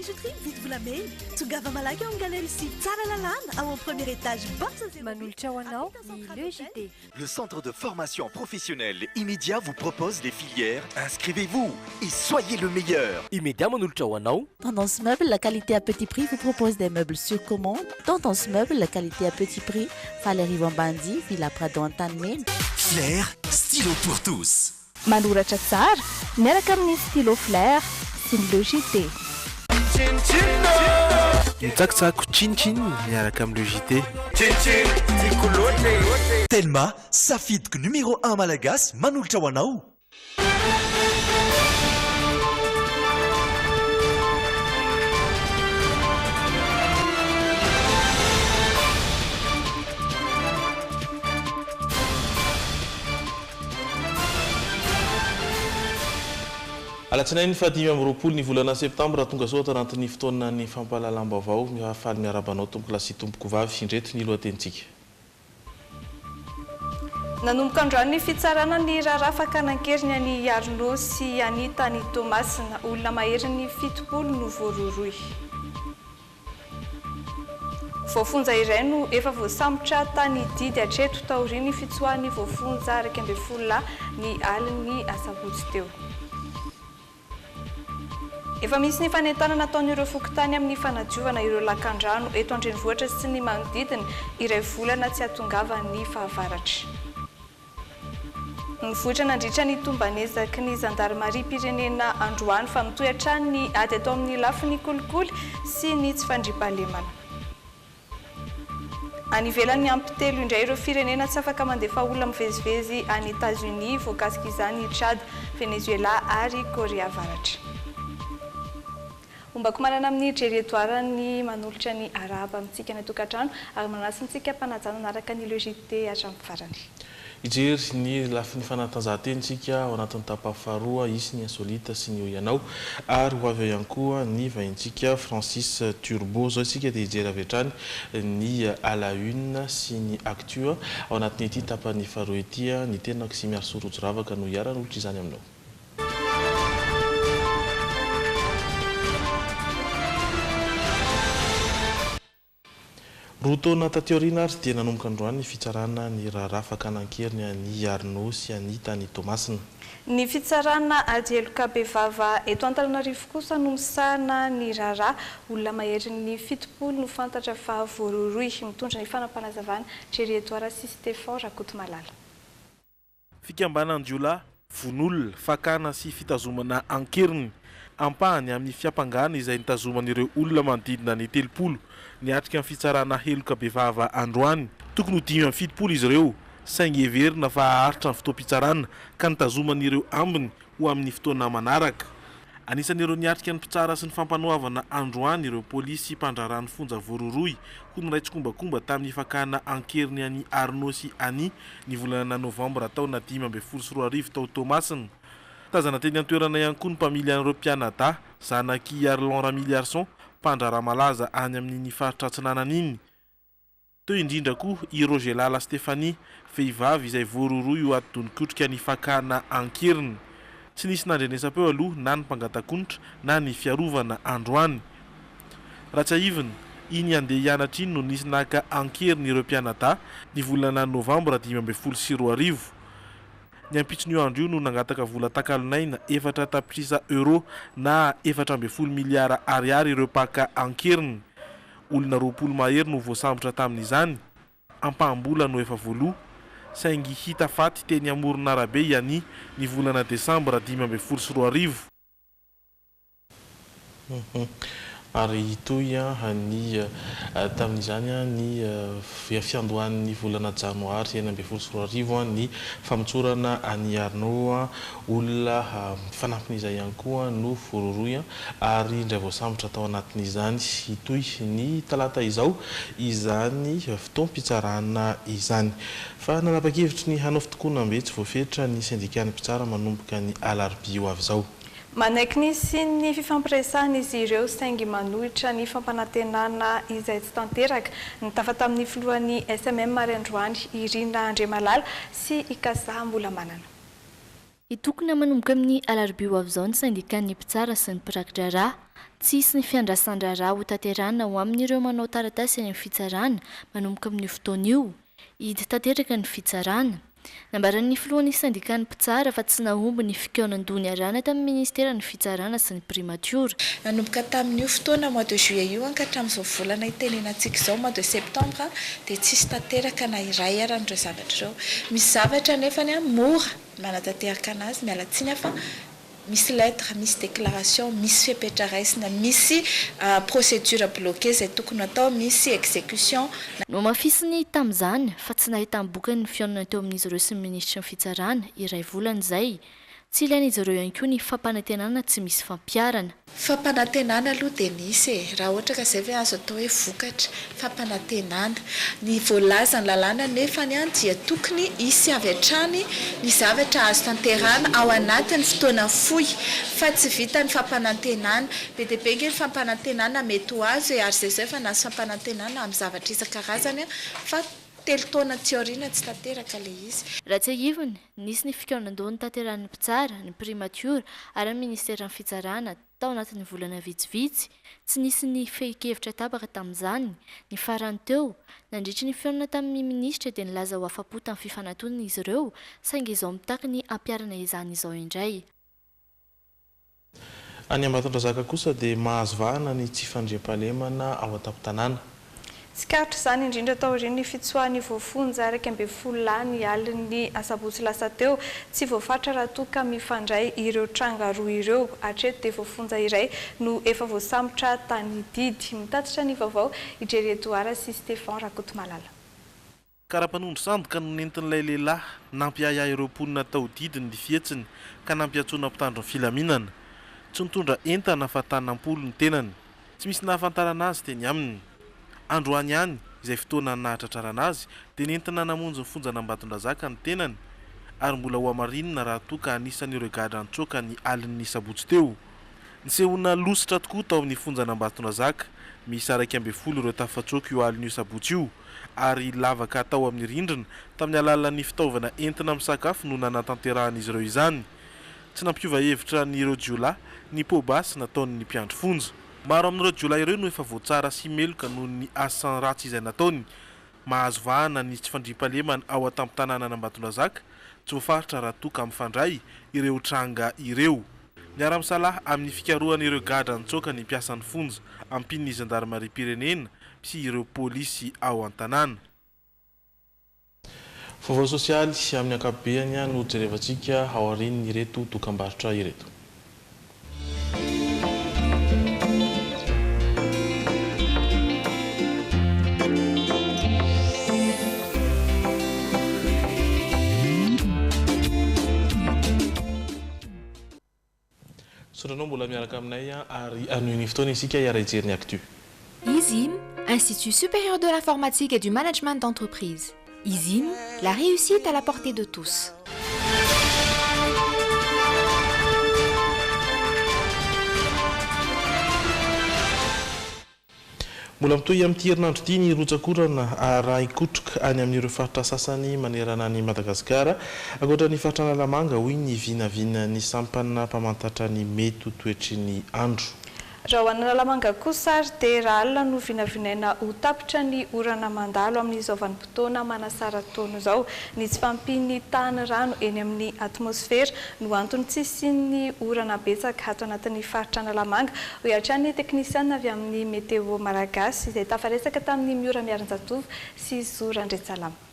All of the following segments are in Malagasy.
Bijouterie mividy volamena. Tongava malaky ao amin'ny Galerie Sivy Tsaralalàna ao amin'ny premier étage box 08 Manolotra ho anao ny Le JT. Le centre de formation professionnelle Immédiat vous propose les filières. Inscrivez-vous et soyez le meilleur. Immédiat manolotra ho anao. Tendance Meuble, la qualité à petit prix vous propose des meubles sur commande. Tendance Meuble, la qualité à petit prix, Faly Ambandi, Villa Prado Antanimena. Flair, stylo pour tous. Manoratra tsara miaraka amin'ny stylo Flair sy ny Le JT. Mitsakitsako tsinitsinina miaraka amin'ny Le JT. Telma, safidiko numéro 1 malagasy manolotra ho anao. Alatsinainy faha 25 ny volana septambra, tonga soa ato anatin'ny fotoanan'ny fampahalalam-baovao. Faly miarahaba anao tompoko lahy sy tompoko vavy. Indreto ny lohatenintsika. Nanomboka androany ny fitsarana ny raharaha fakana an-keriny an'i Arnaud sy Annie tany Toamasina. Olona maherin'ny 70 no voarohirohy. Voafonja iray no efa voasambotra tany Didy hatreto taorian'ny fitsoahan'ny voafonja 11 lahy ny alin'ny asabotsy teo. Efa misy ny fanentanana ataon'ireo fokontany amin'ny fanadiovana ireo lakandrano eto an-drenivohitra sy ny manodidina, iray volana tsy hahatongavan'ny fahavaratra. Nivoitra nandritra ny tombanezaky ny zandarimariam-pirenena androany fa mitohy hatrany ny ady atao amin'ny lafiny kolikoly sy ny tsy fandriampahalemana. Any ivelany ampy telo indray ireo firenena tsy afaka mandefa olona mivezivezy any Etats-Unis, voakasika izany i Tchad, Venezuela ary Korea Avaratra. Ombako manana amin'ny Jerry Edouard ny manolotra ny arahaba amintsika any an-tokantrano ary manasa antsika mpanajana hanaraka ny Le JT hatramin'ny farany. Hijery ny lafiny fanatanjahantena isika ao anatin'ny tapany faharoa, hisy ny insolite sy ny hoy ianao ary ho avy eo ihany koa ny vahintsika Francis Turbo. Izao isika dia hijery avy hatrany ny à la une sy ny actu ao anatin'ity tapany faharoa ity. Ny tenako sy Miarisoa Rojo Ravaka no hiara-hanolotra izany aminao. Roa taona taty aoriana ary dia nanomboka androany ny fitsarana ny raharaha fakana an-keriny an'i Arnaud sy Annie tany Toamasina. Ny fitsarana ady heloka bevava eto Antananarivo kosa no misahana ny raharaha. Olona maherin'ny 70 no fantatra fa voarohirohy. Mitondra ny fanapanazavana Jerry Edouard sy Stéphan Rakotomalala. Fikambanan-jiolahy, vono olona, fakana sy fitazomana an-keriny. Ampahany amin'ny fiampangana izay nitazoman'ireo olona manodidina ny 30 niatrika ny fitsarana heloka bevava androany. Tokony ho 75 izy ireo, saingy heverina fa haharitra ny fotoam-pitsarana ka nitazoman'ireo ambiny ho amin'ny fotoana manaraka. Anisan'ireo niatrika ny mpitsara sy ny fampanoavana androany ireo polisy mpandraharaha ny fonja voarohirohy ho niray tsikombakomba tamin'ny fakana an-keriny an'i Arnaud sy Annie ny volana novambra taona 2015 tao Toamasina. Tazana teny an-toerana ihany koa ny mpamily an'ireo mpianadahy, zanak'i Arlan Ramiliarson, mpandraharaha malaza any amin'iny faritra Atsinanana iny. Teo indrindra koa i Roger Lala Stéphanie, vehivavy izay voarohirohy ho ati-doha-nikotrika ny fakana an-keriny. Tsy nisy nandrenesam-peo aloha na ny mpangatak'onitra na ny fiarovana androany. Raha tsiahivina, iny handeha hianatra iny no nisy naka an-keriny ireo mpianadahy, ny volana novambra 2015. Ny ampitson'io andro io no nangataka vola takalon'aina 4 tapitrisa euros na 14 miliara ariary ireo mpaka an-keriny. Olona 20 mahery no voasambotra tamin'izany, ampaham-bola no efa voaloa, saingy hita faty teny amoron'arabe i Annie ny volana desambra 2015. Ary hitohy ny tamin'izany ny fiandohan'ny volana janoary 2016 ny famotsorana an'i Arnaud, olona fanampin'izay ihany koa no voarohirohy ary indray voasambotra tao anatin'izany. Hitohy ny talata izao izany fotoam-pitsarana izany. Fa nanapa-kevitry ny hanao fitokonam-be tsy voafetra ny sendikan'ny mpitsara manomboka ny alarobia ho avy izao. Manaiky ny hisian'ny fifampiresahana izy ireo saingy manohitra ny fampanantenana izay tsy tanteraka. Nitafa tamin'ny filohan'ny SMM ary androany Irina Andriamalala sy i Kazaha Mbolamanana. Hitokona manomboka amin'ny alarobia ho avy izao ny sendikan'ny mpitsara sy ny mpiraki-draharaha. Tsy hisy ny fiandrasan-draharaha hotanterahina ho amin'ireo manao taratasy any amin'ny fitsarana manomboka amin'io fotoana io. Hidy tanteraka ny fitsarana. Nambaran'ny filohan'ny sendikan'ny mpitsara fa tsy nahomby ny fikaonan-doha niarahana tamin'ny ministeran'ny fitsarana sy ny primatiora. Nanomboka tamin'io fotoana mois de juillet io ka hatramin'izao volana itenenantsika izao mois de septembre dia tsisy tanteraka na iray ara an'ireo zavatra ireo. Misy zavatra anefany mora manatanteraka anazy, miala tsiny aho fa misy lettre, misy déclaration, misy fepetra raisina, misy procédure bloquée izay tokony atao, misy exécution. Nohamafisiny tamin'izany fa tsy nahitam-bokany ny fihaonana teo amin'izy ireo sy ny minisitry ny Fitsarana, iray volana izay. Tsy ilain'izy ireo ihany koa ny fampanantenana tsy misy fampiharana. Fampanantenana aloha dia nisy e! Raha ohatra ka izay ve azo atao hoe vokatra? Fampanantenana. Ny voalazan'ny lalàna nefany dia tokony hisy avy hatrany ny zavatra azo tanterahana ao anatin'ny fotoana fohy fa tsy vitan'ny fampanantenana. Be dia be ange ny fampanantenana mety ho azo e! Ary izay izao efa nahazo fampanantenana amin'ny zavatra isan-karazany fa telo taona aty aoriana tsy tanteraka ilay izy. Raha tsiahivina, nisy ny fikaonan-doha notanterahin'ny mpitsara, ny primatiora ary ny minisiteran'ny fitsarana tao anatin'ny volana vitsivitsy. Tsy nisy ny fehin-kevitra tapaka tamin'izany. Ny farany teo, nandritry ny fihaonana tamin'ny minisitra dia nilaza ho afa-po tamin'ny fifanatonana izy ireo, saingy izao mitaky ny hampiharana izany izao indray. Any Ambatondrazaka kosa dia mahazo vahana ny tsy fandriampahalemana ao an-tampon-tanàna. Tsikaritra izany indrindra taorian'ny fitsoahan'ny voafonja 11 lahy ny alin'ny asabotsy lasa teo. Tsy voafaritra raha toa ka mifandray ireo tranga roa ireo. Hatreto dia voafonja iray no efa voasambotra tany Didy. Mitatitra ny vaovao i Jerry Edouard sy Stephan Rakotomalala. Karapanondro sandoka no nentin'ilay lehilahy nampiahiahy ireo mponina tao Didy ny fihetsiny ka nampiantsoana mpitandro ny filaminana. Tsy nitondra entana fa tanam-polo ny tenany. Tsy misy nahafantarana azy teny aminy. Androany ihany, izay fotoana nahatratrarana azy, dia nentina namonjy ny fonjan'Ambatondrazaka ny tenany ary mbola hohamarinina raha toa ka anisan'ireo gadra nitsoaka ny alin'ny sabotsy teo. Nisehoana lositra tokoa tao amin'ny fonjan'Ambatondrazaka. Miisa 11 ireo tafatsoaka io alin'io sabotsy io ary lavaka tao amin'ny rindrina tamin'ny alalan'ny fitaovana entina misakafo no nanatanterahan'izy ireo izany. Tsy nampiova hevitra an'ireo jiolahy ny poa-basy nataon'ny mpiandry fonja. Maro amin'ireo jiolahy ireo no efa voatsara sy meloka noho ny asa ratsy izay nataony. Mahazo vahana ny tsy fandriampahalemana ao an-tampon-tanànan'Ambatondrazaka, tsy voafaritra raha toa ka mifandray ireo tranga ireo. Miara-misalahy amin'ny fikarohana ireo gadra nitsoaka ny mpiasan'ny fonja, ampian'ny zandarimariam-pirenena sy ireo polisy ao an-tanàna. Vaovao sosialy amin'ny ankapobeany no jerevantsika aorian'ireto dokambarotra ireto. Misaotra anao mbola miaraka aminay ary hanohy ny fotoana isika hiara-hijery ny actu. ISIM, Institut supérieur de l'informatique et du management d'entreprise. ISIM, la réussite à la portée de tous. Mbola mitohy amin'ity herinandro ity ny rotsak'orana arahin-kotroka any amin'ireo faritra sasany manerana an'i Madagasikara. Ankoatra ny faritra Analamanga, hoy ny vinavinan'ny sampana mpamantatra ny mety ho toetry ny andro. Raha ho an'Analamanga kosa ary dia raha alina no vinavinaina ho tapitra ny orana mandalo amin'izao vanim-potoana manasara-taona izao. Ny tsy fahampian'ny tahan'ny rano eny amin'ny atmosfera no antony tsy hisian'ny orana betsaka ato anatin'ny faritra Analamanga, hoy hatrany ny teknisiana avy amin'ny Météo Malagasy izay tafaresaka tamin'ny Miora Miarinjatovo sy Zo Randriantsalama.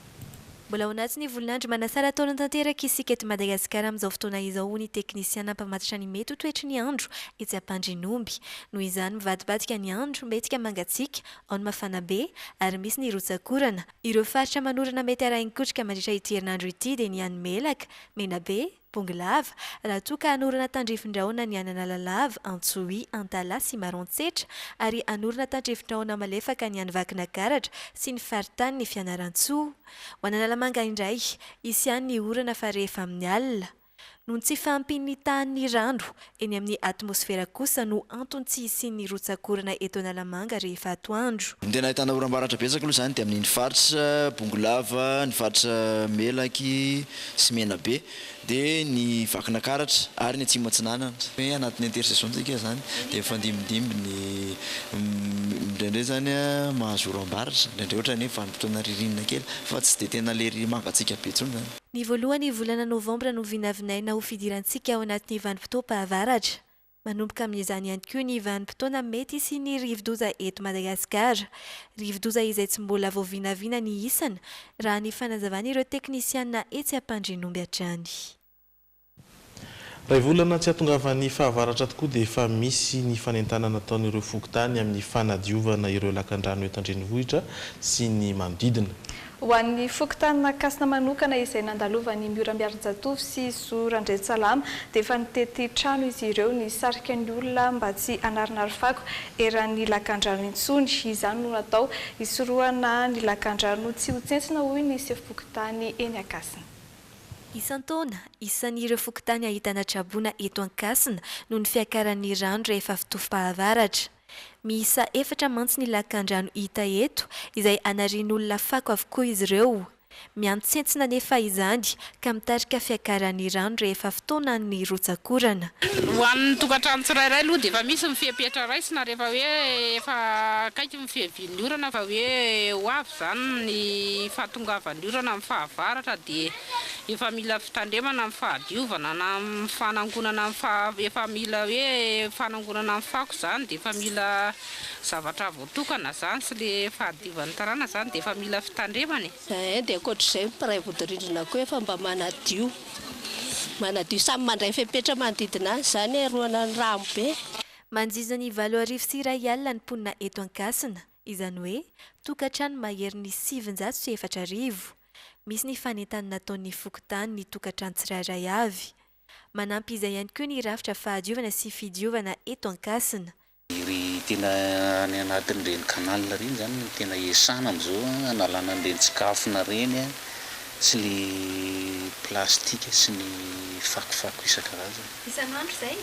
Mbola ao anatin'ny volon'andro manasara-taona tanteraka isika eto Madagasikara amin'izao fotoana izao, hoy ny teknisiana mpamantatra ny mety ho toetry ny andro etsy Ampandrinomby. Noho izany, mivadibadika ny andro, mbetika mangatsiaka, ao ny mafana be, ary misy ny rotsak'orana. Ireo faritra manorana mety harahin-kotrika mandritra ity herinandro ity dia ny any Melaka, Menabe, Bongolava, raha toa ka hanorina tandrifin-drahona ny any Analalava, Antsohihy, Antalaha sy Maroantsetra, ary hanorina tandrifin-drahona malefaka ny any Vakinakaratra sy ny faritanin'i Fianarantsoa. Ho an'Analamanga indray, hisy ihany ny orana fa rehefa amin'ny alina. Noho ny tsy fahampian'ny tahan'ny rano eny amin'ny atmosfera kosa no antony tsy hisian'ny rotsak'orana eto Analamanga rehefa atoandro. Ny tena ahitana oram-baratra betsaka aloha izany dia amin'iny faritra Bongolava, ny faritra Melaky sy Menabe, dia ny Vakinakaratra ary ny Atsimo Atsinanana. Hoe anatin'ny intersaison tsika izany dia mifandimbindimby ny indraindray izany mahazo oram-baratra, indraindray ohatran'ny hoe vanim-potoana ririnina kely fa tsy dia tena ilay mangatsiaka be intsony izany. Ny voalohan'ny volana novambra no vinavinaina ho fidirantsika ao anatin'ny vanim-potoam-pahavaratra. Manomboka amin'izany ihany koa ny vanim-potoana mety hisian'ny rivodoza eto Madagasikara. Rivodoza izay tsy mbola voavinavina ny isany, raha ny fanazavan'ireo teknisiana etsy Ampandrianomby hatrany. Iray volana tsy hahatongavan'ny fahavaratra tokoa dia efa misy ny fanentanana ataon'ireo fokontany amin'ny fanadiovana ireo lakandrano eto an-drenivohitra sy ny manodidina. Ho an'ny fokontanin'Ankasina manokana izay nandalovan'i Miora Miarinjatovo sy Zo Randriantsalama dia efa nitety trano izy ireo nisarika ny olona mba tsy hanarinary fako eran'ny lakandrano intsony. Izany no natao hisorohana ny lakandrano tsy ho tsentsina hoy ny sefom-pokontany eny Ankasina. Isan-taona, isan'ireo fokontany ahitana traboina eto Ankasina noho ny fiakaran'ny rano rehefa fotoam-pahavaratra. Miisa efatra mantsy ny lakandrano hita eto izay anarian'olona fako avokoa izy ireo. Miantsentsina anefa izany ka mitarika fiakaran'ny rano rehefa fotoanan'ny rotsak'orana. Ho an'ny tokantrano tsirairay aloha dia efa misy ny fepetra raisina rehefa hoe efa akaiky ny fiavian'ny orana fa hoe ho avy izany ny fahatongavan'ny orana amin'ny fahavaratra dia efa mila fitandremana amin'ny fahadiovana na amin'ny fanangonana ny fa efa mila hoe fanangonana ny fako izany dia efa mila zavatra voatokana izany sy le fahadiovan'ny tanàna izany dia efa mila fitandremana e. Ee dia ankoatr'izay ny mpiray vodirindrina koa efa mba manadio manadio samy mandray fepetra manodidina azy izany hiarohana ny rano be. Manodidina ny 1080 ny mponina eto Ankasina, izany hoe tokantrano maherin'ny 4900. Misy ny fanentanana ataon'ny fokontany ny tokantrano tsirairay avy. Manampy izay ihany koa ny rafitra fahadiovana sy fidiovana eto Ankasina. Iry tena any anatin'ireny canal ireny izany no tena iasana amin'izao hanalana an'ireny tsikafona ireny sy ny plastika sy ny fakofako isan-karazany. Isan'andro izay?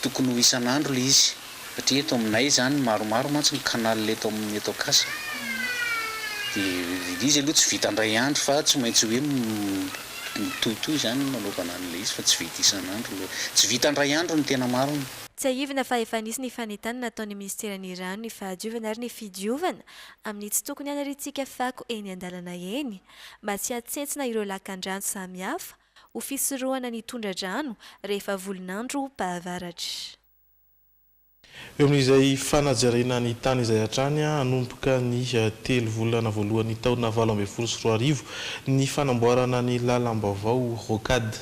Tokony ho isan'andro ilay izy satria eto aminay izany maromaro mantsy ny canal eto amin'ny eto Ankasa dia ilay izy aloha tsy vita indray andro fa tsy maintsy hoe mitohitohy izany no nanaovana an'ilay izy fa tsy vita isan'andro ilay, tsy vita indray andro no tena marina. Tsiahivina fa efa nisy ny fanentanana nataon'ny minisiteran'ny Rano, ny Fahadiovana ary ny Fidiovana amin'ny tsy tokony hanariantsika fako eny an-dalana eny mba tsy hahatsentsina ireo lakan-drano samihafa ho fisorohana ny tondra-drano rehefa volon'andro pahavaratra. Eo amin'izay fanajerena ny tany izay hatrany, hanomboka ny telo volana voalohan'ny taona 2018 ny fanamboarana ny lalam-baovao Rocade.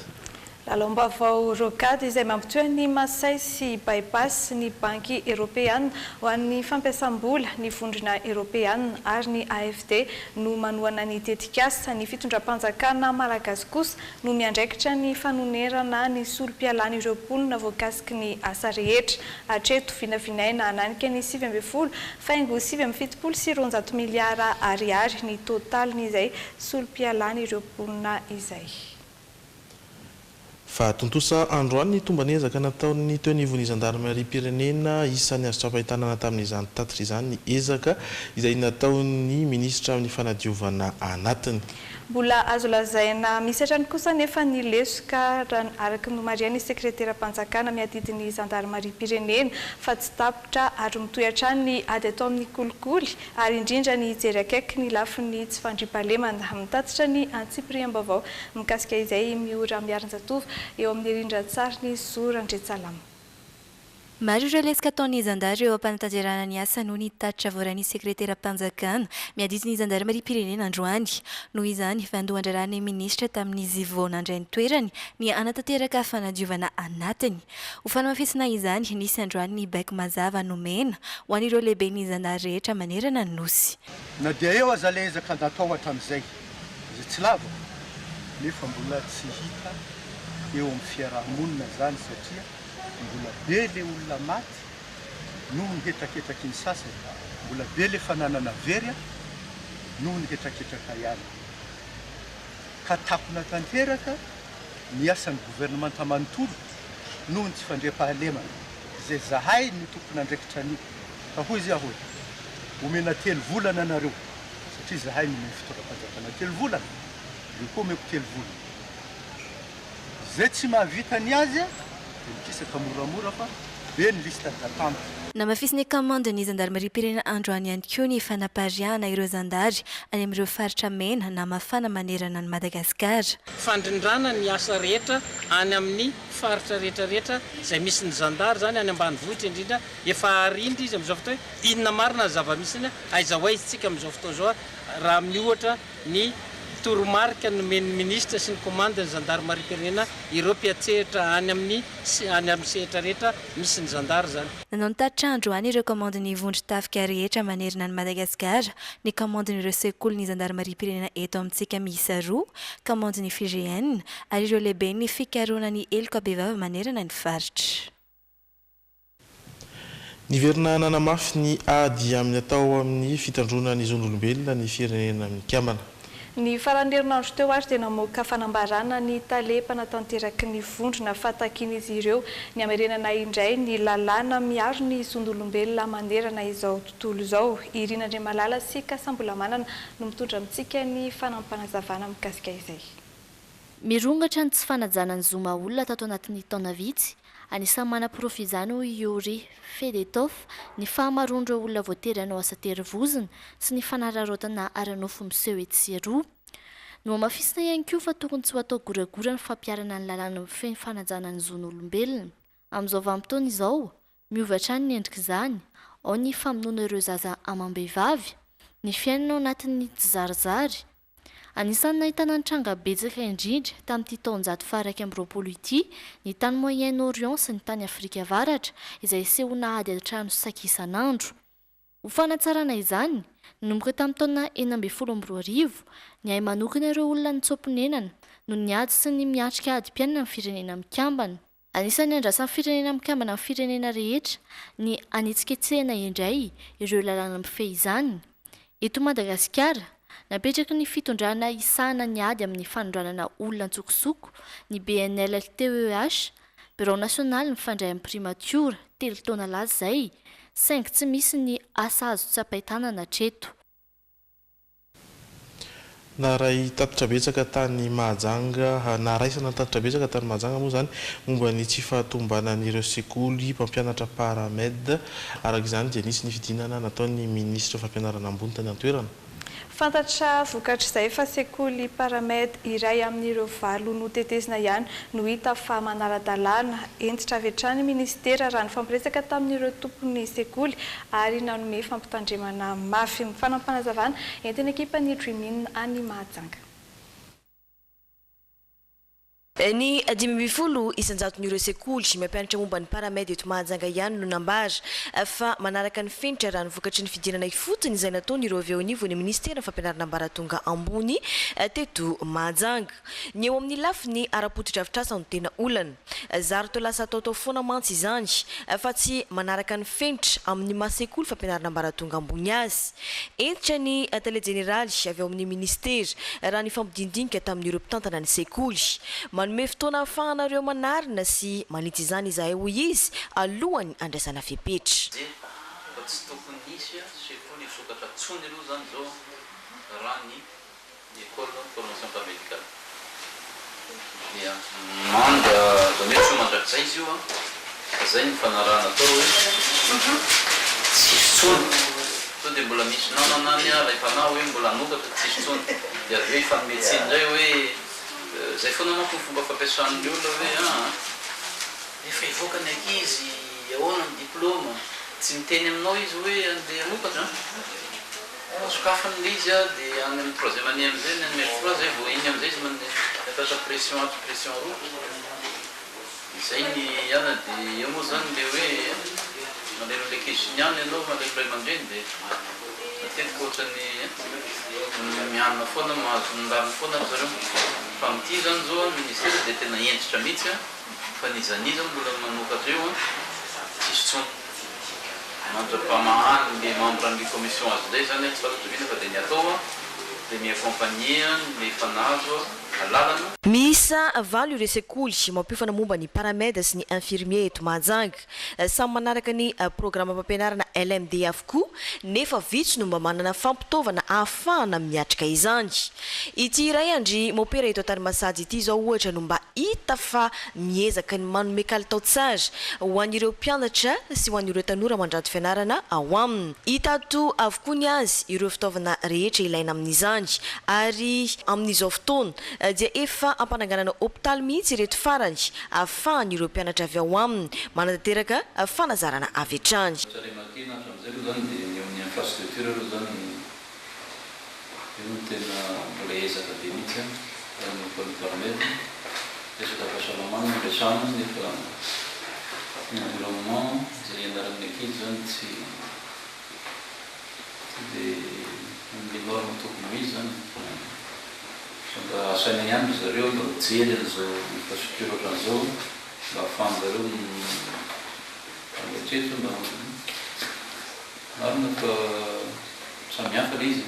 Lalam-baovao Rocade izay mampitohy an'i Masay sy By Pass, ny Banky Eoropeana ho an'ny Fampiasam-bola, ny Vondrona Eoropeana ary ny AFD no manohana ny tetikasa. Ny fitondram-panjakana malagasy kosa no miandraikitra ny fanonerana ny solom-pialan'ireo mponina voakasiky ny asa rehetra. Hatreto, vinavinaina hananika ny 19 faingo 279 miliara ariary ny totalin'izay solom-pialan'ireo mponina izay. Fa tontosa androany ny tomban'ezaka nataon'ny teo anivon'ny zandarimariam-pirenena. Isan'ny azo tsapain-tanana tamin'izany tatitra izany ny ezaka izay nataon'ny minisitra amin'ny fanadiovana anatiny. Mbola azo lazaina misy hatrany kosa anefa ny lesoka raha araka ny nomarihan'ny sekreteram-panjakana miadidy ny zandarimariam-pirenena fa tsy tapitra ary mitohy hatrany ny ady atao amin'ny kolikoly ary indrindra ny hijery akaiky ny lafiny tsy fandriampahalemana. Mitatitra ny antsipiriam-baovao mikasika izay i Miora Miarinjatovo eo amin'ny rindran-tsarin'i Zo Randriantsalama. Maro ireo lesoka ataon'ny zandary eo am-panatanterahana ny asa noho ny tatitra voarain'ny sekreteram-panjakana miadidy ny zandarimariam-pirenena androany. Noho izany, vaindohan-draharahan'ny minisitra tamin'izy vao nandray ny toerany ny hanatanteraka fanadiovana anatiny. Ho fanamafisana izany, nisy androany ny baiko mazava nomena ho an'ireo lehiben'ny zandary rehetra manerana ny Nosy. Na dia eo aza ilay ezaka natao hatramin'izay, izay tsy laviko, nefa mbola tsy hita eo amin'ny fiaraha-monina izany satria mbola be ilay olona maty noho ny hetraketraky ny sasany, mbola be ilay fananana very noho ny hetraketraka ihany. Ka takona tanteraka. ny asan'ny governemanta manontolo noho ny tsy fandriampahalemana izay zahay no tompon'andraikitra an'io. Ka hoy izy aho hoe, omena telo volana nareo satria zahay nomen'ny fitondram-panjakana telo volana, reo koa omeko telo volana. Izay tsy mahavita ny azy dia mikisaka moramora fa be ny liste d'attente. Namafisin'ny kaomandin'ny zandarimariam-pirenena androany ihany koa ny fanapariahana ireo zandary any amin'ireo faritra mena na mafana manerana an'i Madagasikara. Fandrindrana ny asa rehetra any amin'ny faritra rehetra rehetra izay misy ny zandary izany any ambanivohitra indrindra efa arindra izy amin'izao fotoana hoe inona marina ny zava-misy any, aiza ho aiza isika amin'izao fotoana izao raha amin'ny ohatra ny toromarika nomen'ny minisitra sy ny komandin'ny zandarimariam-pirenena ireo mpiantsehatra any amin'ny any amin'ny sehatra rehetra misy ny zandary izany. Nanao ny tatitra androany ireo kaomandin'ny vondron-tafika rehetra manerana an'i Madagasikara, ny kaomandin'ireo sekolin'ny zandarimariam-pirenena eto amintsika miisa roa, kaomandin'ny FIGN, ary ireo lehiben'ny fikarohana ny heloka bevava manerana ny faritra. Niverina nanamafy ny ady amin'ny atao amin'ny fitandroana ny zon'olombelona ny Firenena Mikambana. Ny faran'ny herinandro teo ary dia namoaka fanambarana ny tale mpanatanteraky ny vondrona fa takian'izy ireo ny hamerenana indray ny lalàna miaro ny zon'olombelona manerana izao tontolo izao. Irina Andriamalala sy Kasambolamanana no mitondra amintsika ny fanampinazavana mikasika izay. Mirongatra ny tsy fanajana ny zo maha olona tato anatin'ny taona vitsy. Anisan'ny manaporofo izany hoy i Yuri Fedotov ny fahamaroan'ireo olona voatery hanao asa terivozona sy ny fanararaotana ara-nofo miseho etsy sy eroa. Nohamafisina ihany koa fa tokony tsy ho atao goragora ny fampiharana ny lalàna mifehy ny fanajana ny zon'olombelona. Amin'izao vanim-potoana izao, miova hatrany ny endrik'izany, ao ny famonoana ireo zaza amam-behivavy, ny fiainana ao anatin'ny tsizarizary, Anisan'ny nahitana ny tranga betsaka indrindra tamin'ity taonjato faha-21 ity ny tany Moyen-Orient sy ny tany Afrika Avaratra, izay isehoana ady an-trano saika isan'andro. Ho fanatsarana izany, nanomboka tamin'ny taona 2016, niahy manokana ireo olona nitsoa-ponenana noho ny ady sy ny miatrika adim-piainana ny Firenena Mikambana. Anisan'ny andrasan'ny Firenena Mikambana amin'ny firenena rehetra ny hanetsiketsehana indray ireo lalàna mifehy izany. Eto Madagasikara, napetraky ny fitondrana hisahana ny ady amin'ny fanondranana olona an-tsokosoko ny BNLTEH, Birao nasionaly mifandray amin'ny primatiora, telo taona lasa izay, saingy tsy misy ny asa azo tsapain-tanana hatreto. Naharay tatitra betsaka tany Mahajanga, naharaisana tatitra betsaka tany Mahajanga moa izany momba ny tsy fahatomombanan'ireo sekoly mpampianatra Paramed. Araka izany dia nisy ny fidinana nataon'ny minisitry ny fampianarana ambony tany an-toerana. Fantatra vokatr'izay fa sekoly Paramed iray amin'ireo valo notetezina ihany no hita fa manara-dalàna. Hentitra avy hatrany ny minisitera raha nifampiresaka tamin'ireo tompon'ny sekoly ary nanome fampitandremana mafy. Fanampinazavana entin'ny ekipan'ny Dream In any Mahajanga. Ny 15 isan-jaton'ireo sekoly mampianatra momba ny Paramed eto Mahajanga ihany no nambara fa manaraka ny fenitra raha ny vokatry ny fidirana ifotony izay nataon'ireo avy eo anivon'ny minisiteran'ny fampianarana ambaratonga ambony teto Mahajanga. Ny eo amin'ny lafiny ara-potodrafitrasa no tena olana. Zary toa lasa ataotao foana mantsy izany fa tsy manaraka ny fenitra amin'ny maha sekoly fampianarana ambaratonga ambony azy. Hentitra ny tale jeneraly avy ao amin'ny minisitera raha nifampidinidinika tamin'ireo mpitantana ny sekoly. Manome fotoana ahafahanareo manarina sy manitsy izany izahay hoy izy alohan'ny handraisana fepetra. Fa tsy tokony hisy sekoly hisokatra intsony aloha izany izao raha ny Ecole formation paramédicale dia manda zany hoe tsy ho mandrakizay izy io an, fa zay ny fanarahana atao hoe tsisy intsony, sao dia mbola misy namana any alaim-panahy hoe mbola hanokatra tsisy intsony, dia avy eo hifanome tsiny indray hoe zay foana manko ny fomba fampiasan'ny olona hoe aa efa hivoaka ny ankizy ahoana ny diplôme, tsy miteny aminao izy hoe andeha hanokatra an. Sokafany ilay izy dia any amin'ny troisième année amin'izay, ny any M3 izay vao iny amin'izay izy mampiasa pression ato pression aroa. Izay ny ana dia eo moa izany ilay hoe malahelo an'ilay ankizy sy ny anona ianao, malahelo ray aman-dreny dia matetika ohatran'ny mianona foana, mahazo ny rariny foana ry zareo. Fa amin'ity izany izao ny ministera dia tena hentitra mihitsy fa n'iza n'iza mbola manokatra eo tsisy intsony. Mandra-pamahany le membre an'le commission azy indray zany an, tsy fantatro vina fa dia ny atao an, dia mi-accompagner an le efa nahazo an. alalana. Miisa valo ireo sekoly mampiofana momba ny Paramed sy ny Infirmier eto Mahajanga. Samy manaraka ny programam-pampianarana LMD avokoa nefa vitsy no mba manana fampitaovana ahafahana miatrika izany. Ity iray an-dry Mopera eto Antanimasajy ity izao ohatra no mba hita fa miezaka ny manome kalitao tsara ho an'ireo mpianatra sy ho an'ireo tanora mandranto fianarana ao aminy. Hita ato avokoa ny azy ireo fitaovana rehetra ilaina amin'izany ary amin'izao fotoana dia efa ampananganana hopitaly mihitsy ireto farany ahafahan'ireo mpianatra avy ao aminy manatanteraka fanazarana avy hatrany. Ohatra remarquer-na hatramin'izay aloha izany dia ny eo amin'ny infrastructure aloha izany io no tena mbola ezaka be mihitsy an, raha ny école Paramed, resaka fahasalamana no resahana nefa ny environnement izay ianaran'ny ankizy izany tsy tsy dia amin'ny norme tokony ho izy izany e. Fa mba asaina ihany ry zareo mba mijery an'izao infrastructure ohatran'izao mba ahafahan-jareo mieritreritra mba marina fa samy hafa ilay izy e,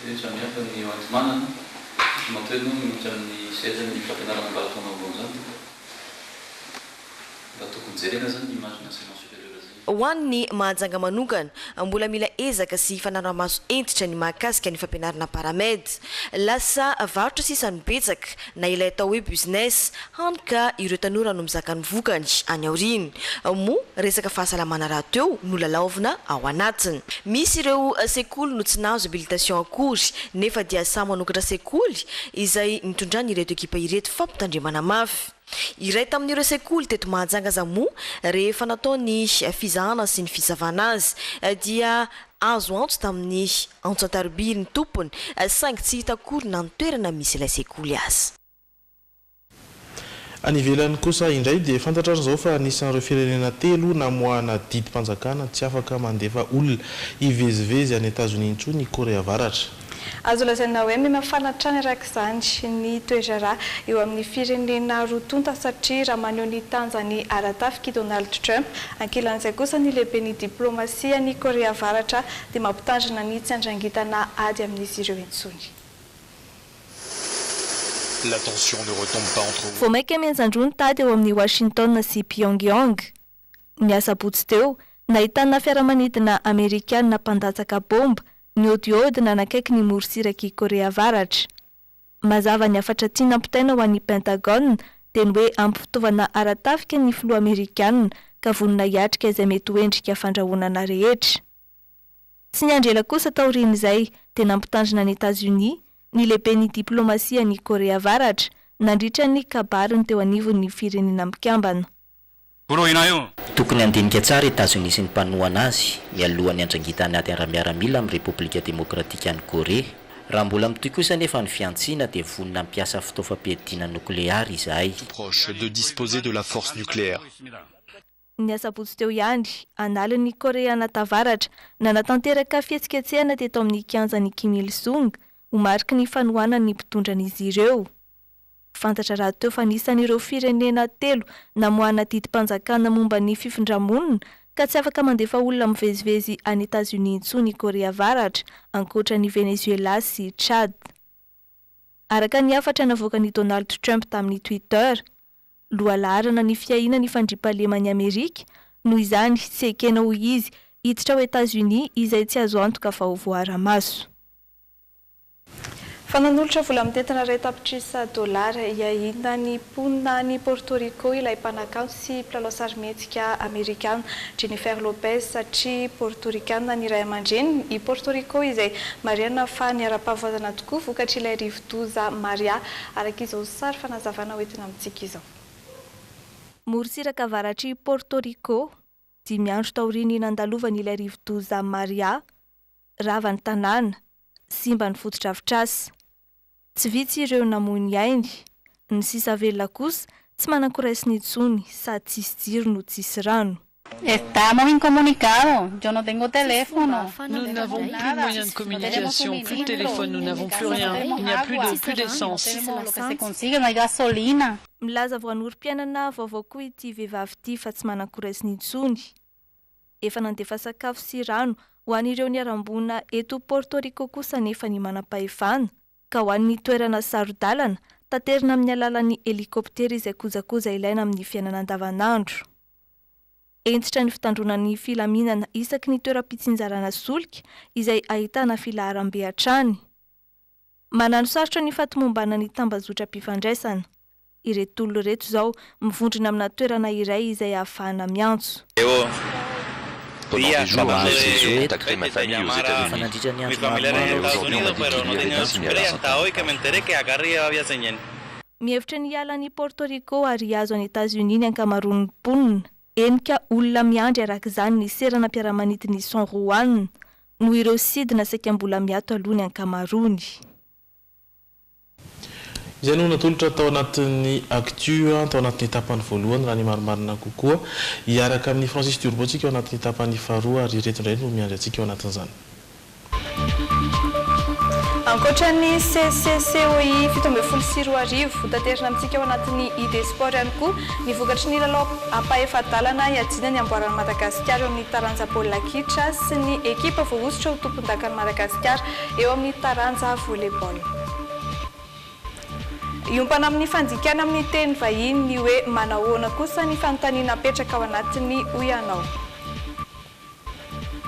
hoe samy hafa ny hoenti-manana, tsy matoa ianao miditra amin'ny sehatra ny fampianarana ambaratonga ambony izany dia mba tokony jerena izany ny image-n'ny enseignement supérieur izay. Ho an'ny Mahajanga manokana, mbola mila ezaka sy fanarahamaso hentitra ny mahakasika ny fampianarana Paramed. Lasa varotra sisa no betsaka, na ilay atao hoe business, hany ka ireo tanora no mizaka ny vokany any aoriana. Moa resaka fahasalamana rahateo no lalaovina ao anatiny. Misy ireo sekoly no tsy nahazo habilitation akory, nefa dia samy manokatra sekoly izay nitondran'ireto ekipa ireto fampitandremana mafy. Iray tamin'ireo sekoly teto Mahajanga aza moa rehefa natao ny fizahana sy ny fisavana azy dia azo antso tamin'ny antso an-tarobihy ny tompony saingy tsy hita akory na ny toerana misy ilay sekoly aza. Any ivelany kosa indray dia fantatra ary izao fa anisan'ireo firenena telo namoahana didim-panjakana tsy afaka mandefa olona hivezivezy any Etazonia intsony i Korea Avaratra. Azo lazaina hoe mihamafana hatrany araka izany ny toe-draharaha eo amin'ny firenena roa tonta satria raha maneho ny tanjany ara-tafika i Donald Trump, ankilan'izay kosa ny lehiben'ny diplaomasian'i Korea Avaratra dia mampitandrina ny tsy handrangitana ady amin'izy ireo intsony. La tension ne retombe pas entre. Vao mainka mihenjan-droa ny tady eo amin'i Washington sy Pyongyang. Ny asabotsy teo, nahitana fiaramanidina amerikana mpandatsaka baomba niodiody nanakaiky ny morontsirak'i Korea Avaratra. Mazava ny hafatra tiana ampitaina ho an'ny Pentagone dia ny hoe ampy fitaovana ara-tafika ny filoha amerikana ka vonona hiatrika izay mety ho endrika fandrahonana rehetra. Tsy niandry ela kosa taorian'izay dia nampitandrina an'i Etazonia ny lehiben'ny diplaomasian'i Korea Avaratra nandritra ny kabariny teo anivon'ny Firenena Mikambana. Tokony handinika tsara Etazonia sy ny mpanohana azy mialohan'ny handrangitany ady ara-miaramila amin'ny Repoblika Demokratikan'i Korea. Raha mbola mitohy kosa anefa ny fihantsiana dia vonona hampiasa fitaovam-piadiana nokleary izahay. Proche de disposer de la force nucléaire. Ny asabotsy teo ihany, an'aliny ny Koreana Tavaratra nanatanteraka fihetsiketsehana teto amin'ny kianjan'i Kim Il Sung ho mariky ny fanohanany ny mpitondran'izy ireo. Fantatra rahateo fa anisan'ireo firenena telo namoahana didim-panjakana momba ny fifindra-monina ka tsy afaka mandefa olona mivezivezy any Etazonia intsony i Korea Avaratra, ankoatra an'i Venezuela sy Tchad. Araka ny hafatra navoakan'i Donald Trump tamin'ny Twitter, lohalaharana ny fiahiana ny fandriampahaleman'i Amerika, noho izany tsy ekena hoy izy hiditra ao Etazonia izay tsy azo antoka fa ho voaara-maso. Fa nanolotra vola mitentina iray tapitrisa dolara hiahiana ny mponina any Porto Rico ilay mpanakanto sy mpilalao sarimihetsika Amerikana Jennifer Lopez satria Porto Rikana ny ray aman-dreniny i Porto Rico izay marihana fa niharam-pahavoazana tokoa vokatr'ilay rivodoza Maria araka izao sary fanazavana hoentina amintsika izao. Morontsiraka avaratr'i Porto Rico, dimy andro taorian'ny nandalovan'ilay rivodoza Maria, rava ny tanàna, simba ny fotodrafitrasa. Tsy vitsy ireo namoy ny ainy, ny sisa velona kosa tsy manan-koraisina intsony sady tsisy jiro no tsisy rano. Estamos incomunicados, yo no tengo teléfono. Nous n'avons plus moyen de communication, plus de téléphone, nous n'avons plus rien. Il n'y a plus d'eau, plus d'essence. Milaza voanorim-piainana vaovao koa ity vehivavy ity fa tsy manan-koraisina intsony. Efa nandefa sakafo sy rano ho an'ireo niharam-boina eto Porto Rico kosa anefa ny manam-pahefana, ka ho an'ny toerana saro-dalana, Taterina amin'ny alalan'ny helikoptera izay kojakoja ilaina amin'ny fiainana andavanandro. Hentitra ny fitandroana ny filaminana isaky ny toeram-pitsinjarana solika izay ahitana filaharam-be hatrany. Mananosarotra ny fahatomombanan'ny tambazotram-pifandraisana. Ireto olona ireto izao mivondrona amina toerana iray izay ahafahana miantso. Pendant des jours, j'ai essayé de contacter ma famille aux Efa États-Unis. nandritra ny Mais andro maromaro aujourd'hui, on m'a dit qu'il y avait bien signal à Mihevitra ny hiala an'i Porto Rico ary hihazo an'i Etazonia ny ankamaroan'ny mponina. Henika olona miandry araka izany ny seranam-piaramanidin'i San Juan, noho ireo sidina saika mbola miato aloha ny ankamaroany. Izay no natolotra tao anatin'ny Actu, tao anatin'ny tapany voalohany raha ny marimarina kokoa. Hiaraka amin'i Francis Turbo tsika ao anatin'ny tapany faharoa ary ireto indray no miandry antsika ao anatin'izany. Ankoatra ny CCCOI 2017, hotaterina amintsika ao anatin'ny ID Sport ihany koa ny vokatry ny lalao ampahefa-dalana hiadiana ny amboaran'i Madagasikara eo amin'ny taranja baolina kitra sy ny ekipa voahosotra ho tompondakan'i Madagasikara eo amin'ny taranja volley-ball. Hiompana amin'ny fandikana amin'ny teny vahiny ny hoe manahoana kosa ny fanontaniana apetraka ao anatin'ny Hoy Ianao.